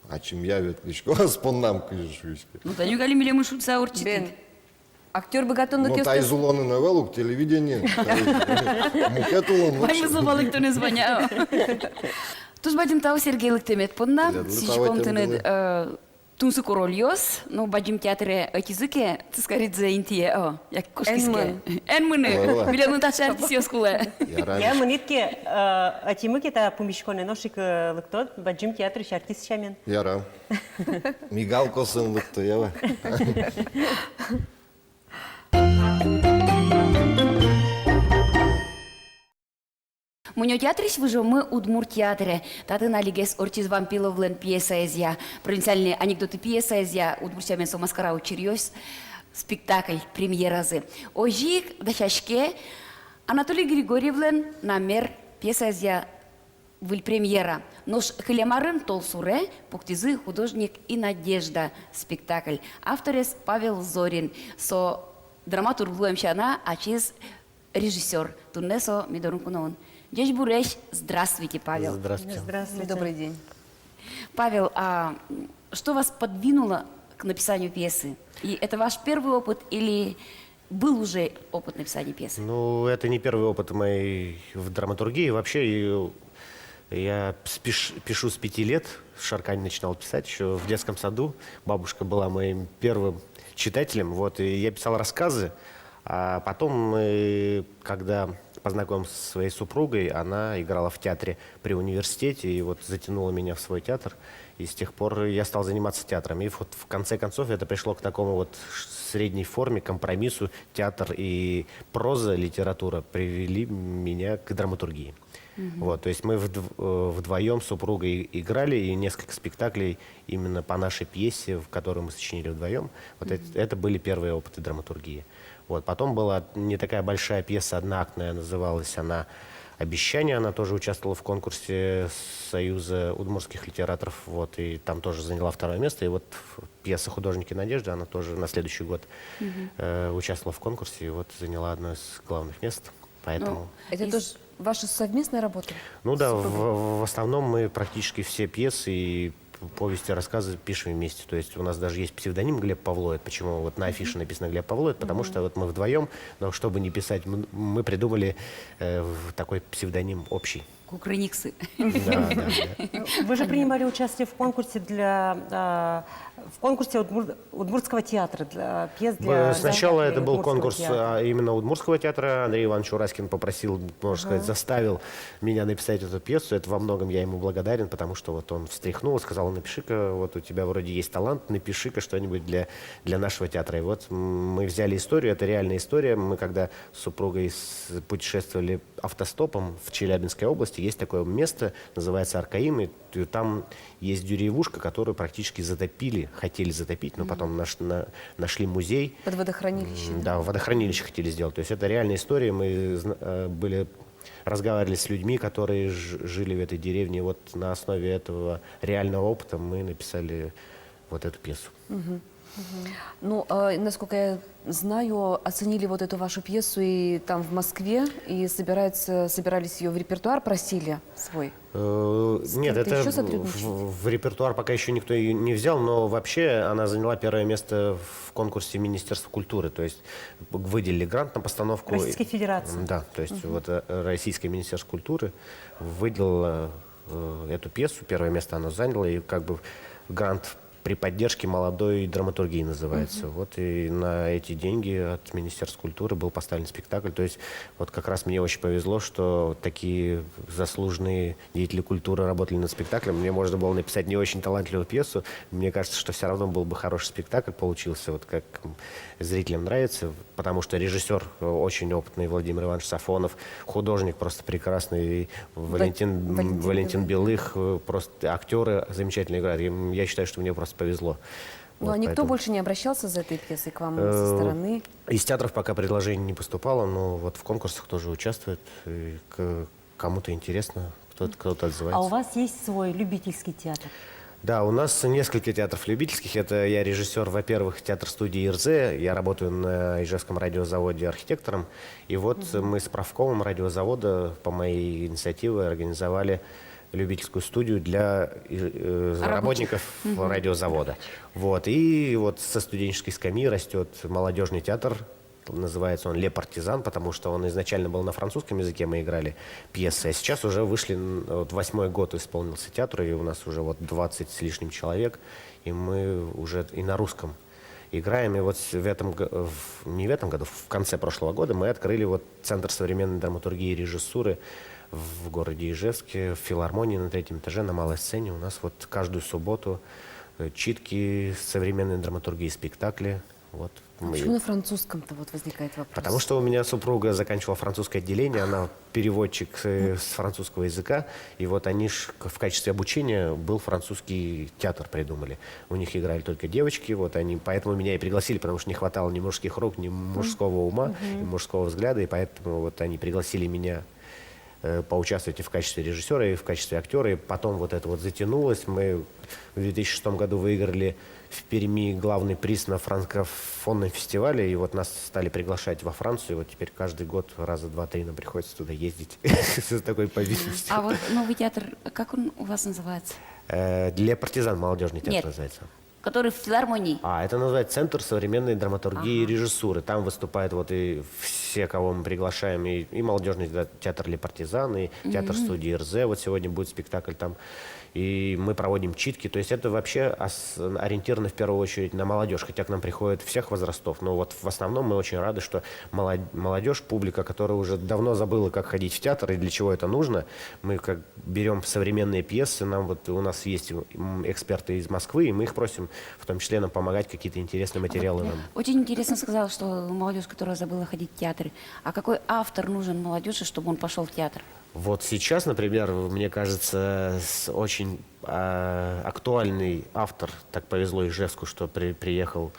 Ачимъя ветлӥсько, ас поннам, кызьы шуиське. Ну, тани уг али милемын шудса ортчытӥд. Бен. Актёр быгатонлыкъёсты. Ну, таиз улонын ӧвӧл ук, телевидение. Таиз мукет улон. Ваньмыз лобалык тонэз вань-а. Туж бадӟым тау, Сергей, лыктэмед понна. Тӥледлы тау. Сӥзиськом тыныд, э, тунсыко рольёс, ну, бадӟым театре ӧтизы ке, Цискаридзе интые, о, яке кошкиз ке. Эн мын. Эн мыны. Ой, ой. Милемын таӵе артистъёс кулэ. Яра. Я, мынӥд ке, э, ӧтимы ке та пумиськонэ, нош ик, э, лыктод бадӟым театрысь артист сямен. Яра. Мигалкаосын лыкто, ява. Мунё театрысь выжомы Удмурт театре. Татын алигес ортчиз Вампиловлэн пьесаезъя, провинциальные анекдоты пьесаезъя, удмурт сямен со «Маскара учыръёс» спектакль премьеразы. Озьы ик дасяське Анатолий Григорьевлэн «Намер» пьесаезъя выль премьера. Нош кылем арын, толсуре, пуктӥзы «Художник и надежда» спектакль. Авторез Павел Зорин. Со драматург луэм сяна ачиз режиссёр. Туннэ со ми дорын куноын. Ӟечбуресь, здравствуйте, Павел. Здравствуйте. Здравствуйте. Добрый день. Павел, а что вас подвинуло к написанию пьесы? И это ваш первый опыт или был уже опыт написания пьесы? Ну, это не первый опыт мой в драматургии. Вообще, и я спеш-, пишу с пяти лет. В Шаркане начинал писать ещё в детском саду. Бабушка была моим первым читателем. Вот, и я писал рассказы. А потом, э, когда познакомился со своей супругой, она играла в театре при университете, и вот затянула меня в свой театр. И с тех пор я стал заниматься театром. И вот в конце концов это пришло к такому вот ш-, средней форме, компромиссу. Театр и проза, литература привели меня к драматургии. Мгм. Вот, то есть мы вдв-, э, вдвоём с супругой играли, и несколько спектаклей именно по нашей пьесе, в которую мы сочинили вдвоём. Вот эт-, Мгм. это были первые опыты драматургии. Вот, потом была не такая большая пьеса, одноактная, называлась она «Обещание». Она тоже участвовала в конкурсе Союза удмуртских литераторов, вот, и там тоже заняла второе место. И вот пьеса «Художники надежды», она тоже на следующий год, Мгм. э, участвовала в конкурсе и вот заняла одно из главных мест. Поэтому Ну, это из- тоже ваша совместная работа Ну с да, в, супругой? в, в основном мы практически все пьесы и повести, рассказы пишем вместе. То есть у нас даже есть псевдоним Глеб Павловит. Почему вот на афише Мгм. написано Глеб Павловит? Потому Мгм. что вот мы вдвоём, но чтобы не писать, мы, мы придумали, э, в-, такой псевдоним общий. Кукрыниксы. Да, да, да. Вы же принимали участие в конкурсе для, а, в конкурсе удмур-, удмуртского театра, для пьес для Б-, сначала спектаклей это был удмуртского конкурс, театра. а, именно удмуртского театра. Андрей Иванович Ураськин попросил, можно сказать, Ага. заставил меня написать эту пьесу. Это во многом я ему благодарен, потому что вот он встряхнул, сказал: «Напиши-ка, вот у тебя вроде есть талант, напиши-ка что-нибудь для, для нашего театра». И вот, м, мы взяли историю, это реальная история. Мы когда с супругой с-, путешествовали автостопом в Челябинской области, есть такое место, называется Аркаим, и т-, там есть деревушка, которую практически затопили, хотели затопить, но Мгм. потом наш-, на-, нашли музей. Под водохранилище, М, да? Да, водохранилище хотели сделать. То есть это реальная история. Мы зна-, э, были, разговаривали с людьми, которые ж-, жили в этой деревне. Вот на основе этого реального опыта мы написали вот эту пьесу. Мгм. Ну, а, насколько я знаю, оценили вот эту вашу пьесу и там в Москве, и собирается, собирались её в репертуар, просили свой. Э, С нет, кем-то это ещё в, сотрудничать? в, в репертуар пока ещё никто её не взял, но вообще она заняла первое место в конкурсе Министерства культуры, то есть выделили грант на постановку. Российской Федерации. М, да, то есть Мгм. вот, э, Российское министерство культуры выделило, э, эту пьесу, первое место она заняла, и как бы грант при поддержке молодой драматургии называется. Мгм. Вот и на эти деньги от Министерства культуры был поставлен спектакль. То есть вот как раз мне очень повезло, что такие заслуженные деятели культуры работали над спектаклем. Мне можно было написать не очень талантливую пьесу. Мне кажется, что всё равно был бы хороший спектакль получился, вот как, м, зрителям нравится, потому что режиссёр, э, очень опытный Владимир Иванович Сафонов, художник просто прекрасный Ва-, Валентин, м, Валентин Валентин Белых. Белых, э, просто актёры замечательно играют. И, м, я считаю, что мне просто повезло. Ну, Вот, а никто поэтому. больше не обращался за этой пьесой к вам со Э, стороны? из театров пока предложений не поступало, но вот в конкурсах тоже участвуют. И к-, кому-то интересно, кто-то, кто-то отзывается. А у вас есть свой любительский театр? Да, у нас несколько театров любительских. Это я режиссёр, во-первых, театр-студии «Ирзэ». Я работаю на Ижевском радиозаводе архитектором. И вот мы с правкомом радиозавода по моей инициативе организовали любительскую студию для э, работников радиозавода. Вот. И вот со студенческой скамьи растёт молодёжный театр. Называется он «Ле Партизан», потому что он изначально был на французском языке, мы играли пьесы. А сейчас уже вышли, н- вот восьмой год исполнился театру, и у нас уже вот двадцать с лишним человек, и мы уже и на русском играем. И вот с- в этом, г- в- не в этом году, в конце прошлого года мы открыли вот Центр современной драматургии и режиссуры в городе Ижевске, в филармонии на третьем этаже, на малой сцене. У нас вот каждую субботу э, читки современной драматургии, спектакли. Вот. А почему на французском-то вот возникает вопрос? Потому что у меня супруга заканчивала французское отделение, она переводчик э, с французского языка, и вот они ж к- в качестве обучения был французский театр придумали. У них играли только девочки, вот они, поэтому меня и пригласили, потому что не хватало ни мужских рук, ни мужского ума, ни мужского взгляда, и поэтому вот они пригласили меня э, поучаствовать и в качестве режиссёра, и в качестве актёра. И потом вот это вот затянулось. Мы в две тысячи шестом году выиграли в Перми главный приз на франкофонном фестивале, и вот нас стали приглашать во Францию. И вот теперь каждый год раза два-три нам приходится туда ездить с такой повинностью. А вот новый театр, как он у вас называется? Э, Для партизан молодёжный театр Нет. называется. Который в филармонии? А, это называется Центр современной драматургии и режиссуры. Там выступают вот и все, кого мы приглашаем, и, и молодёжный театр «Ле Партизан», и театр студии «Ирзэ». Вот сегодня будет спектакль там. И мы проводим читки. То есть это вообще ос- ориентировано в первую очередь на молодёжь, хотя к нам приходят всех возрастов. Но вот в основном мы очень рады, что молод- молодёжь, публика, которая уже давно забыла, как ходить в театр и для чего это нужно, мы как берём современные пьесы, нам вот у нас есть м, эксперты из Москвы, и мы их просим в том числе нам помогать, какие-то интересные материалы нам. Очень интересно сказал, что молодежь, которая забыла ходить в театры. А какой автор нужен молодежи, чтобы он пошел в театр? Вот сейчас, например, мне кажется, с- очень а, актуальный автор, так повезло Ижевску, что при- приехал,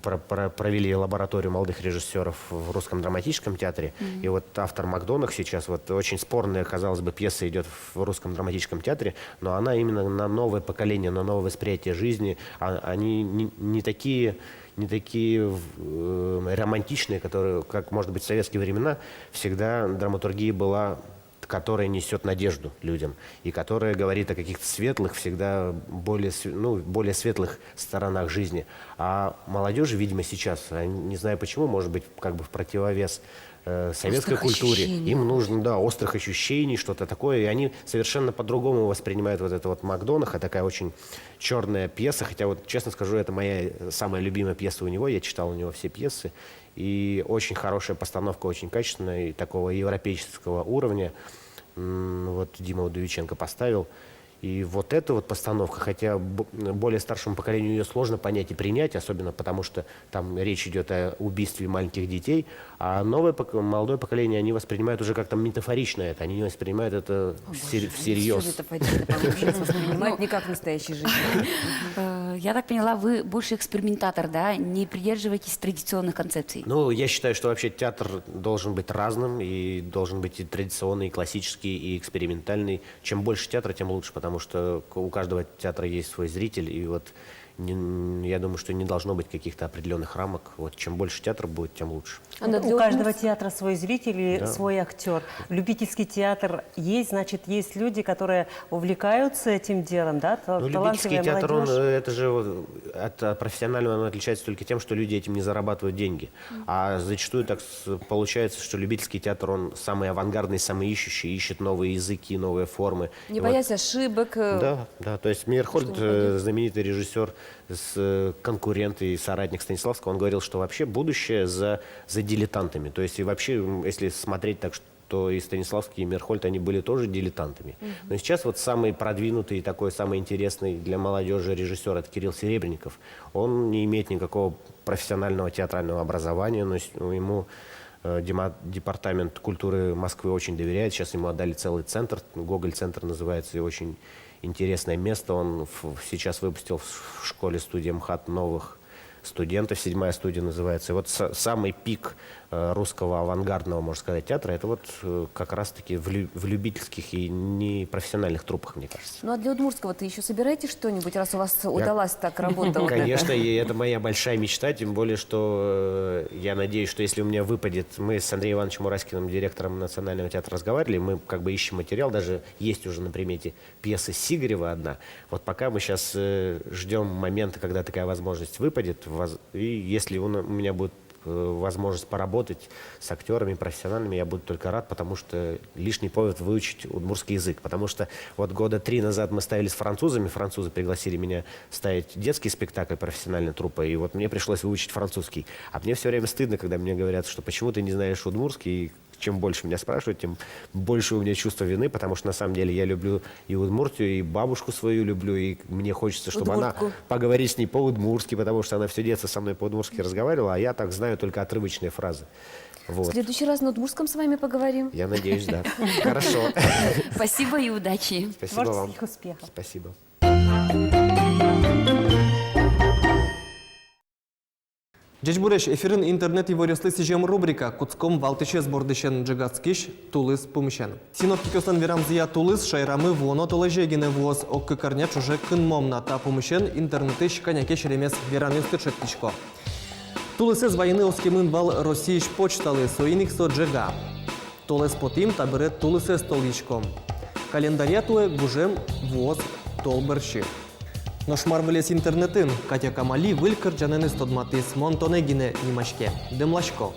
про- про- провели лабораторию молодых режиссёров в Русском драматическом театре. И вот автор Макдонах сейчас, вот очень спорная, казалось бы, пьеса идёт в Русском драматическом театре, но она именно на новое поколение, на новое восприятие жизни. А- они не, не такие, не такие э, романтичные, которые, как, может быть, в советские времена, всегда драматургия была, которая несёт надежду людям и которая говорит о каких-то светлых, всегда более, св- ну, более светлых сторонах жизни. А молодёжи, видимо, сейчас, они, не знаю почему, может быть, как бы в противовес э, советской культуре. Им нужно, да, острых ощущений, что-то такое. И они совершенно по-другому воспринимают вот это вот Макдонаха, такая очень чёрная пьеса. Хотя вот, честно скажу, это моя э, самая любимая пьеса у него. Я читал у него все пьесы. И очень хорошая постановка, очень качественная, и такого европейского уровня. М, Вот Дима Удовиченко поставил. И вот эта вот постановка, хотя б- более старшему поколению её сложно понять и принять, особенно потому что там речь идёт о убийстве маленьких детей, а новое пок- молодое поколение, они воспринимают уже как-то метафорично это, они не воспринимают это всер- всерьёз. Всё это воспринимать не как в настоящей жизни. Э, Я так поняла, вы больше экспериментатор, да? Не придерживаетесь традиционных концепций? Ну, я считаю, что вообще театр должен быть разным, и должен быть и традиционный, и классический, и экспериментальный. Чем больше театра, тем лучше, потому что к- у каждого театра есть свой зритель, и вот не- я думаю, что не должно быть каких-то определённых рамок. Вот чем больше театра будет, тем лучше. У каждого театра свой зритель и свой актёр. Любительский театр есть, значит, есть люди, которые увлекаются этим делом, да? Та- Ну, талантливая любительский театр, он, молодёжь. э, это же вот от, от профессионального он отличается только тем, что люди этим не зарабатывают деньги. А зачастую так с- получается, что любительский театр, он самый авангардный, самый ищущий, ищет новые языки, новые формы. Не И вот боясь ошибок. э, Да, да. То есть Мейерхольд, э, знаменитый режиссёр, с- э, конкурент и соратник Станиславского, он говорил, что вообще будущее за, за дилетантами. То есть и вообще, м, если смотреть так, что и Станиславский, и Мейерхольд, они были тоже дилетантами. Но сейчас вот самый продвинутый, такой самый интересный для молодёжи режиссёр — это Кирилл Серебренников. Он не имеет никакого профессионального театрального образования, но с- ему э, дема- департамент культуры Москвы очень доверяет. Сейчас ему отдали целый центр, Гоголь-центр называется, и очень интересное место. Он в- сейчас выпустил в школе-студии МХАТ новых студентов, седьмая студия называется. И вот с- самый пик э, русского авангардного, можно сказать, театра, это вот, э, как раз-таки в лю-, в любительских и непрофессиональных труппах, мне кажется. Ну а для удмуртского-то ещё собираетесь что-нибудь, раз у вас удалась так работа вот эта? Конечно, и это моя большая мечта, тем более, что, э, я надеюсь, что если у меня выпадет, мы с Андреем Ивановичем Ураськиным, директором Национального театра, разговаривали, мы как бы ищем материал, даже есть уже на примете пьеса Сигарева одна. Вот пока мы щас, э, ждём момента, когда такая возможность выпадет, воз-, и если у на-, у меня будет, э, возможность поработать с актёрами профессиональными, я буду только рад, потому что лишний повод выучить удмуртский язык. Потому что вот года три назад мы ставили с французами, французы пригласили меня ставить детский спектакль профессиональной труппой, и вот мне пришлось выучить французский. А мне всё время стыдно, когда мне говорят, что почему ты не знаешь удмуртский, и чем больше меня спрашивают, тем больше у меня чувство вины, потому что на самом деле я люблю и Удмуртию, и бабушку свою люблю, и мне хочется, чтобы она... Удмуртку. Поговорить с ней по-удмуртски, потому что она всё детство со мной по-удмуртски разговаривала, а я так знаю только отрывочные фразы. Вот. В следующий раз на удмуртском с вами поговорим. Я надеюсь, да. Хорошо. Спасибо и удачи. Спасибо вам. Творческих успехов. Спасибо. Ӟечбуресь! Эфирын интернет иворъёслы сӥзем рубрика. Кутском валтӥсез бордысен, ӝегатскись тулыс пумысен. Синоптикъёслэн верамзыя, тулыс шаерамы вуоно толэзе гинэ вуоз, ог-кык арня ӵоже кынмом на. Та пумысен интернетысь кӧня ке серемес веранъёсты чектӥсько. Тулысэз вайыны оскемын вал Россиысь почталы, соин ик со ӝега. Толэз потӥм, табере тулысэз толйиськом. Календарья туэ гужем вуоз тол бӧрсьы. Нош мар вылез интернетын? Катя Камали выль кырӟанэныз тодматӥз «Мон тонэ гинэ» нимаське. Дэмласько.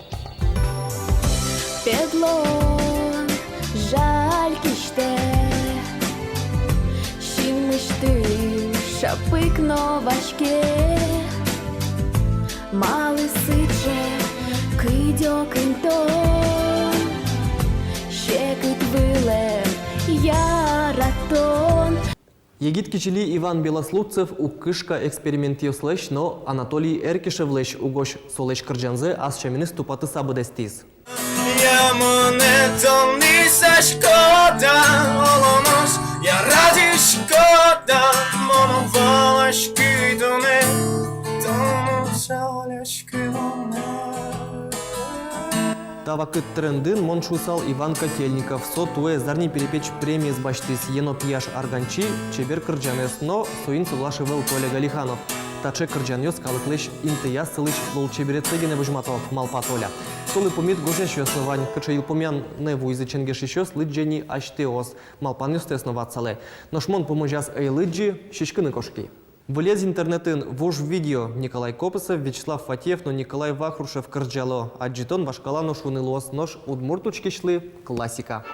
Педлон жаль кисьтэ, синмысьтым шапык но ваське. Малы сыӵе кыдёкын тон, секыт вылэм яратон? Егит кизили Иван Белослудцев уг кышка экспериментъёслэсь но Анатолий Эркишевлэсь угось. Солэсь кырӟанзэ ас сяменыз тупатыса быдэстӥз. Я монэ тонэ сясько да, оло нош яратӥсько да, мон валасько тонэ, тон но валаськы монэ. Та вакыт трендын, мон шуысал, Иван Котельников. Со туэ «Зарни перепеч» премиез басьтӥз. Ено пияш арганчи, чебер кырӟанэз но, соин соглаш ӧвӧл Коля Галиханов. Таӵе кырӟанъёс калыклэсь интыяз, сылӥсь лулчеберетсэ гинэ возьмато, малпа Толя. Солы пумит гожъясьёс но вань. Кыӵе йылпумъянэ вуизы ченгешисьёс, лыдӟе ни асьтэос. Малпанъёстэс но ватсалэ. Нош мон пумозяз ӧй лыдӟы, сиськыны кошки. Вылез интернетын вуж видео. Николай Копысев, Вячеслав Фатеев но Николай Вахрушев кырӟало. Адӟытон вашкала но шуыны луоз, нош удмурт учкисьлы классика.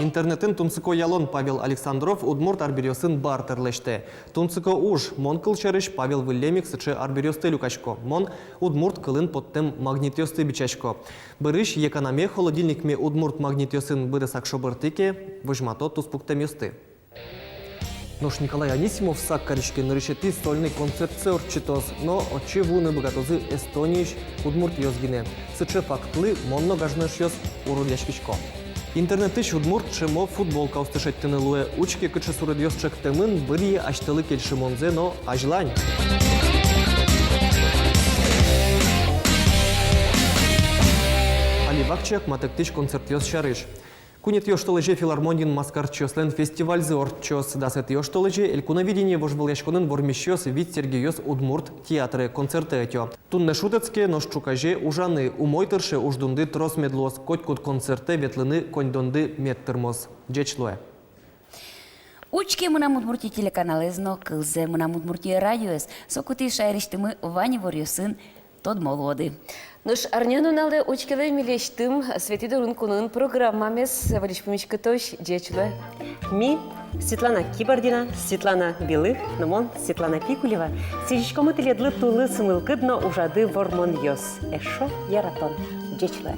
Интернетын тунсыко ялон. Павел Александров удмурт арбериосын бартер лэсьтэ. Тунсыко уж. Мон, кылсярысь, Павел выллем ик сыӵе арбериосты люкасько. Мон удмурт кылын поттэм магнитъёсты бичасько. Бӧрысь йӧканаме, холодильникме удмурт магнитъёсын быдэсак шобыртӥ ке, возьмато туспуктэмъёсты. Нош Николай Анисимов сак кариське, нырысетӥ сольный концертсэ ортчытоз, но отчы вуыны быгатозы Эстониысь удмуртъёс гинэ. Сыӵе фактлы мон но, гажано эшъёс, уродъяськисько. Интернетысь удмурт ӵемо футболкаосты шедьтыны луэ. Учке, кыӵе суредъёс чектэмын, быръе асьтэлы кельшымонзэ но азьлань. Али вакчияк матэктӥсь концертъёс сярысь. Куинетӥ оштолэзе филармониын маскарчиослэн фестивальзы ортчоз. Дасэтӥ оштолэзе «Элькуновидение» вожвылъяськонын вормисьёс «Вить Сергейёс» удмурт театрэ концертэ ӧтё. Туннэ шутэтске, нош ӵуказе ужаны. Умой тырше, уждунды трос мед луоз, котькуд концертэ ветлыны коньдонды мед тырмоз. Ӟеч луэ. Учке «Мынам Удмуртие» телеканалэз но кылзэ «Мынам Удмуртие» радиоез. Со кутӥз шаерысьтымы вань иворъёсын тодмо луоды. Нош арнянуналэ учкелэ милесьтым Светӥ дорын куноын программамес. Выльысь пумиськытозь, ӟеч луэ. Ми, Светлана Кибардина, Светлана Белых но мон, Светлана Пикулева, сӥзиськомы тӥледлы тулыс мылкыд но ужады вормонъёс, эшшо яратон. Ӟеч луэ.